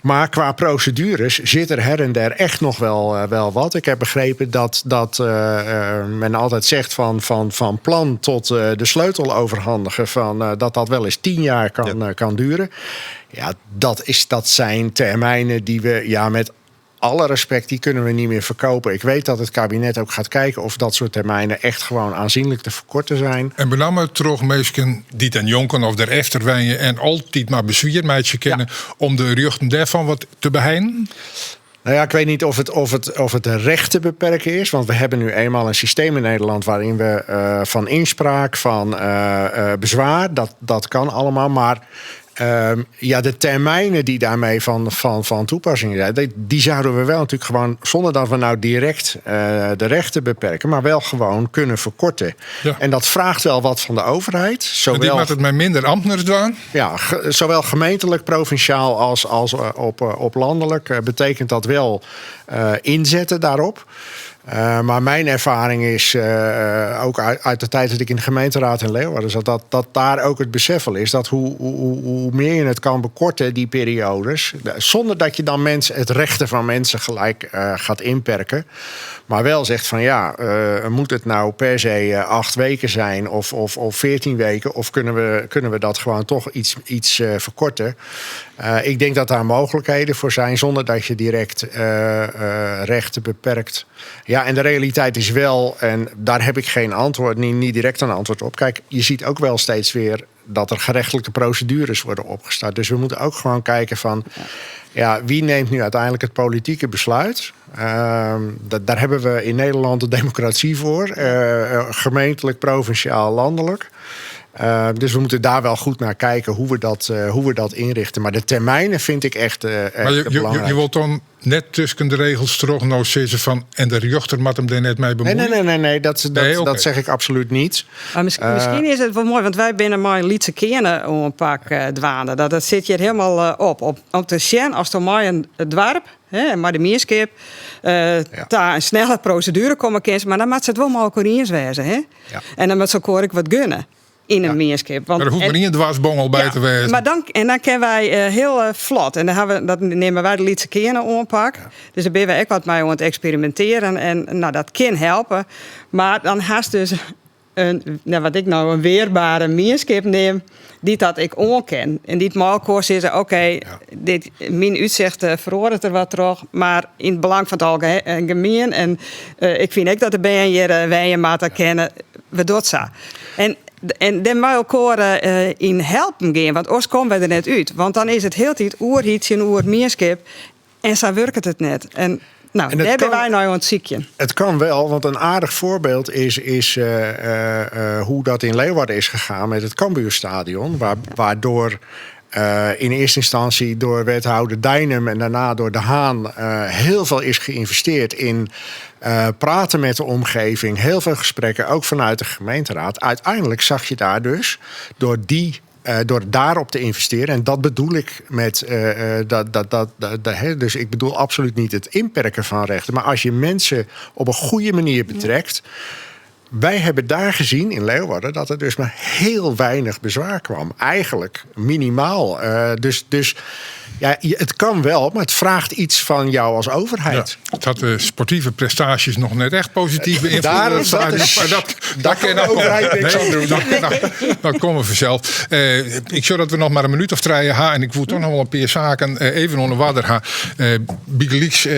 Speaker 2: Maar qua procedures zit er her en der echt nog wel, eh, wel wat. Ik heb begrepen dat, dat eh, eh, men altijd zegt van, van, van plan tot eh, de sleutel overhandigen, van, eh, dat dat wel eens 10 jaar kan, eh, kan duren. Ja, dat, is, dat zijn termijnen die we ja, met alle respect, die kunnen we niet meer verkopen. Ik weet dat het kabinet ook gaat kijken of dat soort termijnen echt gewoon aanzienlijk te verkorten zijn.
Speaker 3: En benammen troch minsken dy't en jonken of derefter wenje en altyd mar beswier meitsje kinne om de rjochten dêrfan wat te beheinen?
Speaker 2: Nou ja, ik weet niet of het, of het, of het recht te beperken is. Want we hebben nu eenmaal een systeem in Nederland waarin we eh, van inspraak, van eh, eh, bezwaar, dat, dat kan allemaal. Maar ja, de termijnen die daarmee van, van, van toepassing zijn, die, die zouden we wel natuurlijk gewoon, zonder dat we nou direct eh, de rechten beperken, maar wel gewoon kunnen verkorten.
Speaker 3: Ja.
Speaker 2: En dat vraagt wel wat van de overheid.
Speaker 3: En die
Speaker 2: Zowel
Speaker 3: moat it mei minder amtners dwaan.
Speaker 2: ja, ge- zowel gemeentelijk, provinciaal als, als eh, op, eh, op landelijk eh, betekent dat wel eh, inzetten daarop. Maar mijn ervaring is, ook uit de tijd dat ik in de gemeenteraad in Leeuwarden zat, dat daar ook het besef al is dat hoe meer je het kan bekorten, die periodes, zonder dat je dan het rechten van mensen gelijk gaat inperken, maar wel zegt van ja, moet het nou per se 8 weken zijn of 14 weken, of kunnen we dat gewoon toch iets verkorten? Ik denk dat daar mogelijkheden voor zijn, zonder dat je direct rechten beperkt. Ja, en de realiteit is wel, en daar heb ik geen antwoord, niet direct een antwoord op. Kijk, je ziet ook wel steeds weer dat er gerechtelijke procedures worden opgestart. Dus we moeten ook gewoon kijken van, ja, wie neemt nu uiteindelijk het politieke besluit? Daar hebben we in Nederland de democratie voor. Gemeentelijk, provinciaal, landelijk. Dus we moeten daar wel goed naar kijken hoe we dat inrichten. Maar de termijnen vind ik echt
Speaker 3: Maar
Speaker 2: belangrijk.
Speaker 3: je wilt dan net tussen de regels terug nou zeggen van, en de rechter moet hem daar net mee bemoeien?
Speaker 2: Nee, nee, nee, nee, nee,
Speaker 3: Nee, oké.
Speaker 2: dat zeg ik absoluut niet.
Speaker 4: Maar misschien is het wel mooi, want wij binnen maar Lietse Kerne om een pak dwaande. Dat zit hier helemaal op. Op de Sjen, als er maar een dwarp, hè, maar de meerskip, daar een snelle procedure komen kan, maar dan moet ze het wel maar ook eens wezen, hè? En dan moet ze ook ik wat gunnen in een meerskip. Want
Speaker 3: Maar er hoeft maar
Speaker 4: en
Speaker 3: niet een dwarsbongel bij te wezen.
Speaker 4: Maar dan, en dan kunnen wij heel vlot. En dan hebben we, dat nemen wij de Lietse Kerne aanpak. Dus daar ben we ook wat mee aan het experimenteren. En dat kan helpen. Maar dan haast dus een, nou, wat ik nou een weerbare meerskip neem, die dat ik onken. En die het malkoers is, oké, dit, mijn uitzicht verhoort er wat terug, maar in het belang van het algemeen. En ik vind ook dat de B N hier wij en Marta kennen, we doet zo. En daar moet elkaar in helpen gaan, want anders komen we er net uit. Want dan is het heel tijd oerhietje en oermeerskip en zo werkt het net. En
Speaker 2: En het
Speaker 4: daar ben
Speaker 2: kan
Speaker 4: wij nou aan het ziekje.
Speaker 2: Het kan wel, want een aardig voorbeeld is hoe dat in Leeuwarden is gegaan met het Cambuurstadion. Waardoor in eerste instantie door wethouder Deinum en daarna door De Haan heel veel is geïnvesteerd in praten met de omgeving. Heel veel gesprekken, ook vanuit de gemeenteraad. Uiteindelijk zag je daar dus door daarop te investeren, en dat bedoel ik met dat, dat, dat, dat, dat, hè, dus ik bedoel absoluut niet het inperken van rechten, maar als je mensen op een goede manier betrekt. Wij hebben daar gezien in Leeuwarden dat er dus maar heel weinig bezwaar kwam. Eigenlijk minimaal. Dus ja, het kan wel, maar het vraagt iets van jou als overheid.
Speaker 3: Ja, het had de sportieve prestaties nog net echt positief beïnvloed.
Speaker 2: Dat is
Speaker 3: Maar
Speaker 2: daar
Speaker 3: dat
Speaker 2: kan
Speaker 3: kan
Speaker 2: de
Speaker 3: nog
Speaker 2: overheid
Speaker 3: komen.
Speaker 2: niks aan
Speaker 3: Nee,
Speaker 2: doen.
Speaker 3: dat komen we vanzelf. Ik zie dat we nog maar een minuut of 3 ha en ik voel toch nog wel een paar zaken even onder water ha. Bigelieks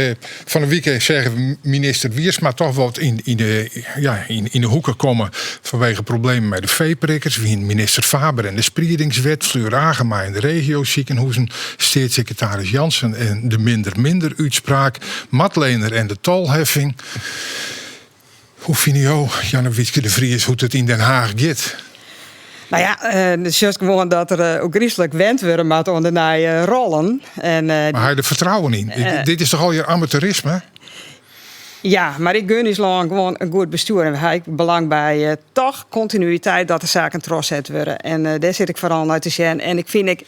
Speaker 3: van de week zeggen minister Wiersma toch wat in de hoeken komen vanwege problemen met de veeprikkers. Wie minister Faber en de spriedingswet, Fleur Agema en de regioziekenhuizen, staatssecretaris Jansen en de minder-minder uitspraak, Madlener en de tolheffing. Hoe vind je, Jannewietske de Vries, hoe het in Den Haag gaat?
Speaker 4: Het is juist gewoon dat er ook griezelig wend worden moet onder de rollen. En
Speaker 3: maar hij er vertrouwen in. Dit is toch al je amateurisme?
Speaker 4: Ja, maar ik gun Island gewoon een goed bestuur. En we hebben belang bij toch continuïteit dat de zaken trots worden. En daar zit ik vooral naar te zien. En ik vind ik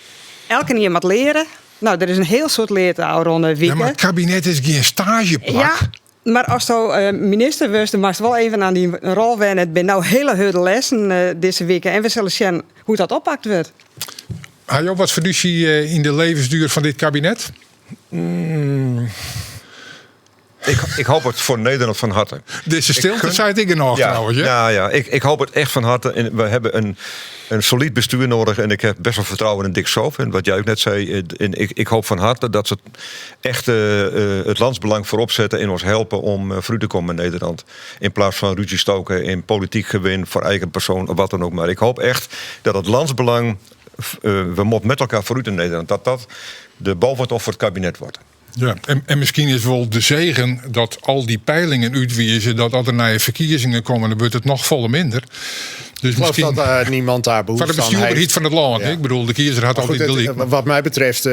Speaker 4: elke keer wat leren. Er is een heel soort leertaal rond de
Speaker 3: Ja, maar
Speaker 4: wieken.
Speaker 3: het kabinet is geen stageplak.
Speaker 4: Ja, maar als je minister was, dan mag je wel even aan die rol wennen. Het zijn nou hele harde lessen deze week. En we zullen zien hoe dat oppakt wordt.
Speaker 3: Hajo, wat verduzie in de levensduur van dit kabinet?
Speaker 5: Ik hoop het voor Nederland van harte.
Speaker 3: Deze stilte zei het ik nog trouwens, hè?
Speaker 5: Ja, ja, ik hoop het echt van harte. En we hebben een solide bestuur nodig. En ik heb best wel vertrouwen in Dick Schoof. En wat jij ook net zei, en ik hoop van harte dat ze echt het landsbelang voorop zetten en ons helpen om vooruit te komen in Nederland. In plaats van ruzie stoken in politiek gewin voor eigen persoon of wat dan ook. Maar ik hoop echt dat het landsbelang, we moeten met elkaar vooruit in Nederland, dat dat de boventocht voor het kabinet wordt.
Speaker 3: Ja, en misschien is wel de zegen dat al die peilingen uitwijzen dat als er naar verkiezingen komen, dan wordt het nog volle minder. Dus
Speaker 2: Ik geloof
Speaker 3: misschien
Speaker 2: dat niemand daar behoefte
Speaker 3: Van de
Speaker 2: aan
Speaker 3: bestuurder
Speaker 2: heeft.
Speaker 3: iets van het land. Hè? De kiezer had
Speaker 2: Maar goed,
Speaker 3: altijd gelijk.
Speaker 2: wat mij betreft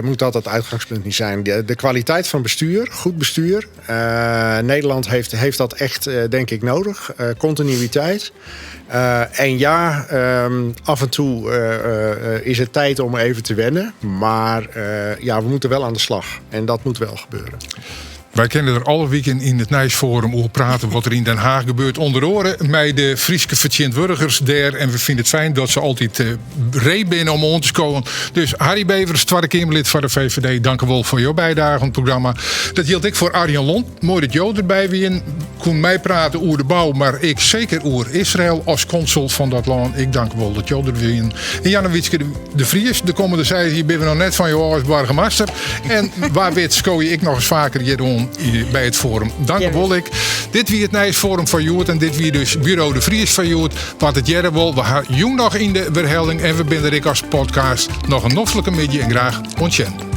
Speaker 2: moet dat het uitgangspunt niet zijn. De kwaliteit van bestuur, goed bestuur. Nederland heeft dat echt, denk ik, nodig. Continuïteit. En af en toe is het tijd om even te wennen. Maar we moeten wel aan de slag. En dat moet wel gebeuren.
Speaker 3: Wy kinne der alle wiken yn it Nijsfoarum oer prate wat der yn Den Haag gebeurt. Under oare mei de Fryske fertsjintwurdigers dêr. En we fine it fijn dat se altyd eh, ree binne om oan te skowen. Dus Harry Bevers, Twadde Keamerlid foar de VVD, dank u wol foar jo bydrage oan it programma. Dat jildt ek foar Arjen Lont. Moai dat jo derby wienen. Koe meiprate oer de bou, mar ek seker oer Israel as konsul fan dat lân. Ik dank wol dat jo der wienen. En Jannewietske de Vries, de kommende seis jier binne we noch net fan jo ôf as boargemaster. En wa wit sko je ek noch ris faker hjir oan by it foarum. Dank wol ek. Dit wie it Nijsfoarum foar hjoed en dit wie dus Buro de Vries foar hjoed. Wa't it hearre wol, we ha jûn noch yn de werhelling en we binne der ek as podcast. Noch in noflike middei en graach oant sjen.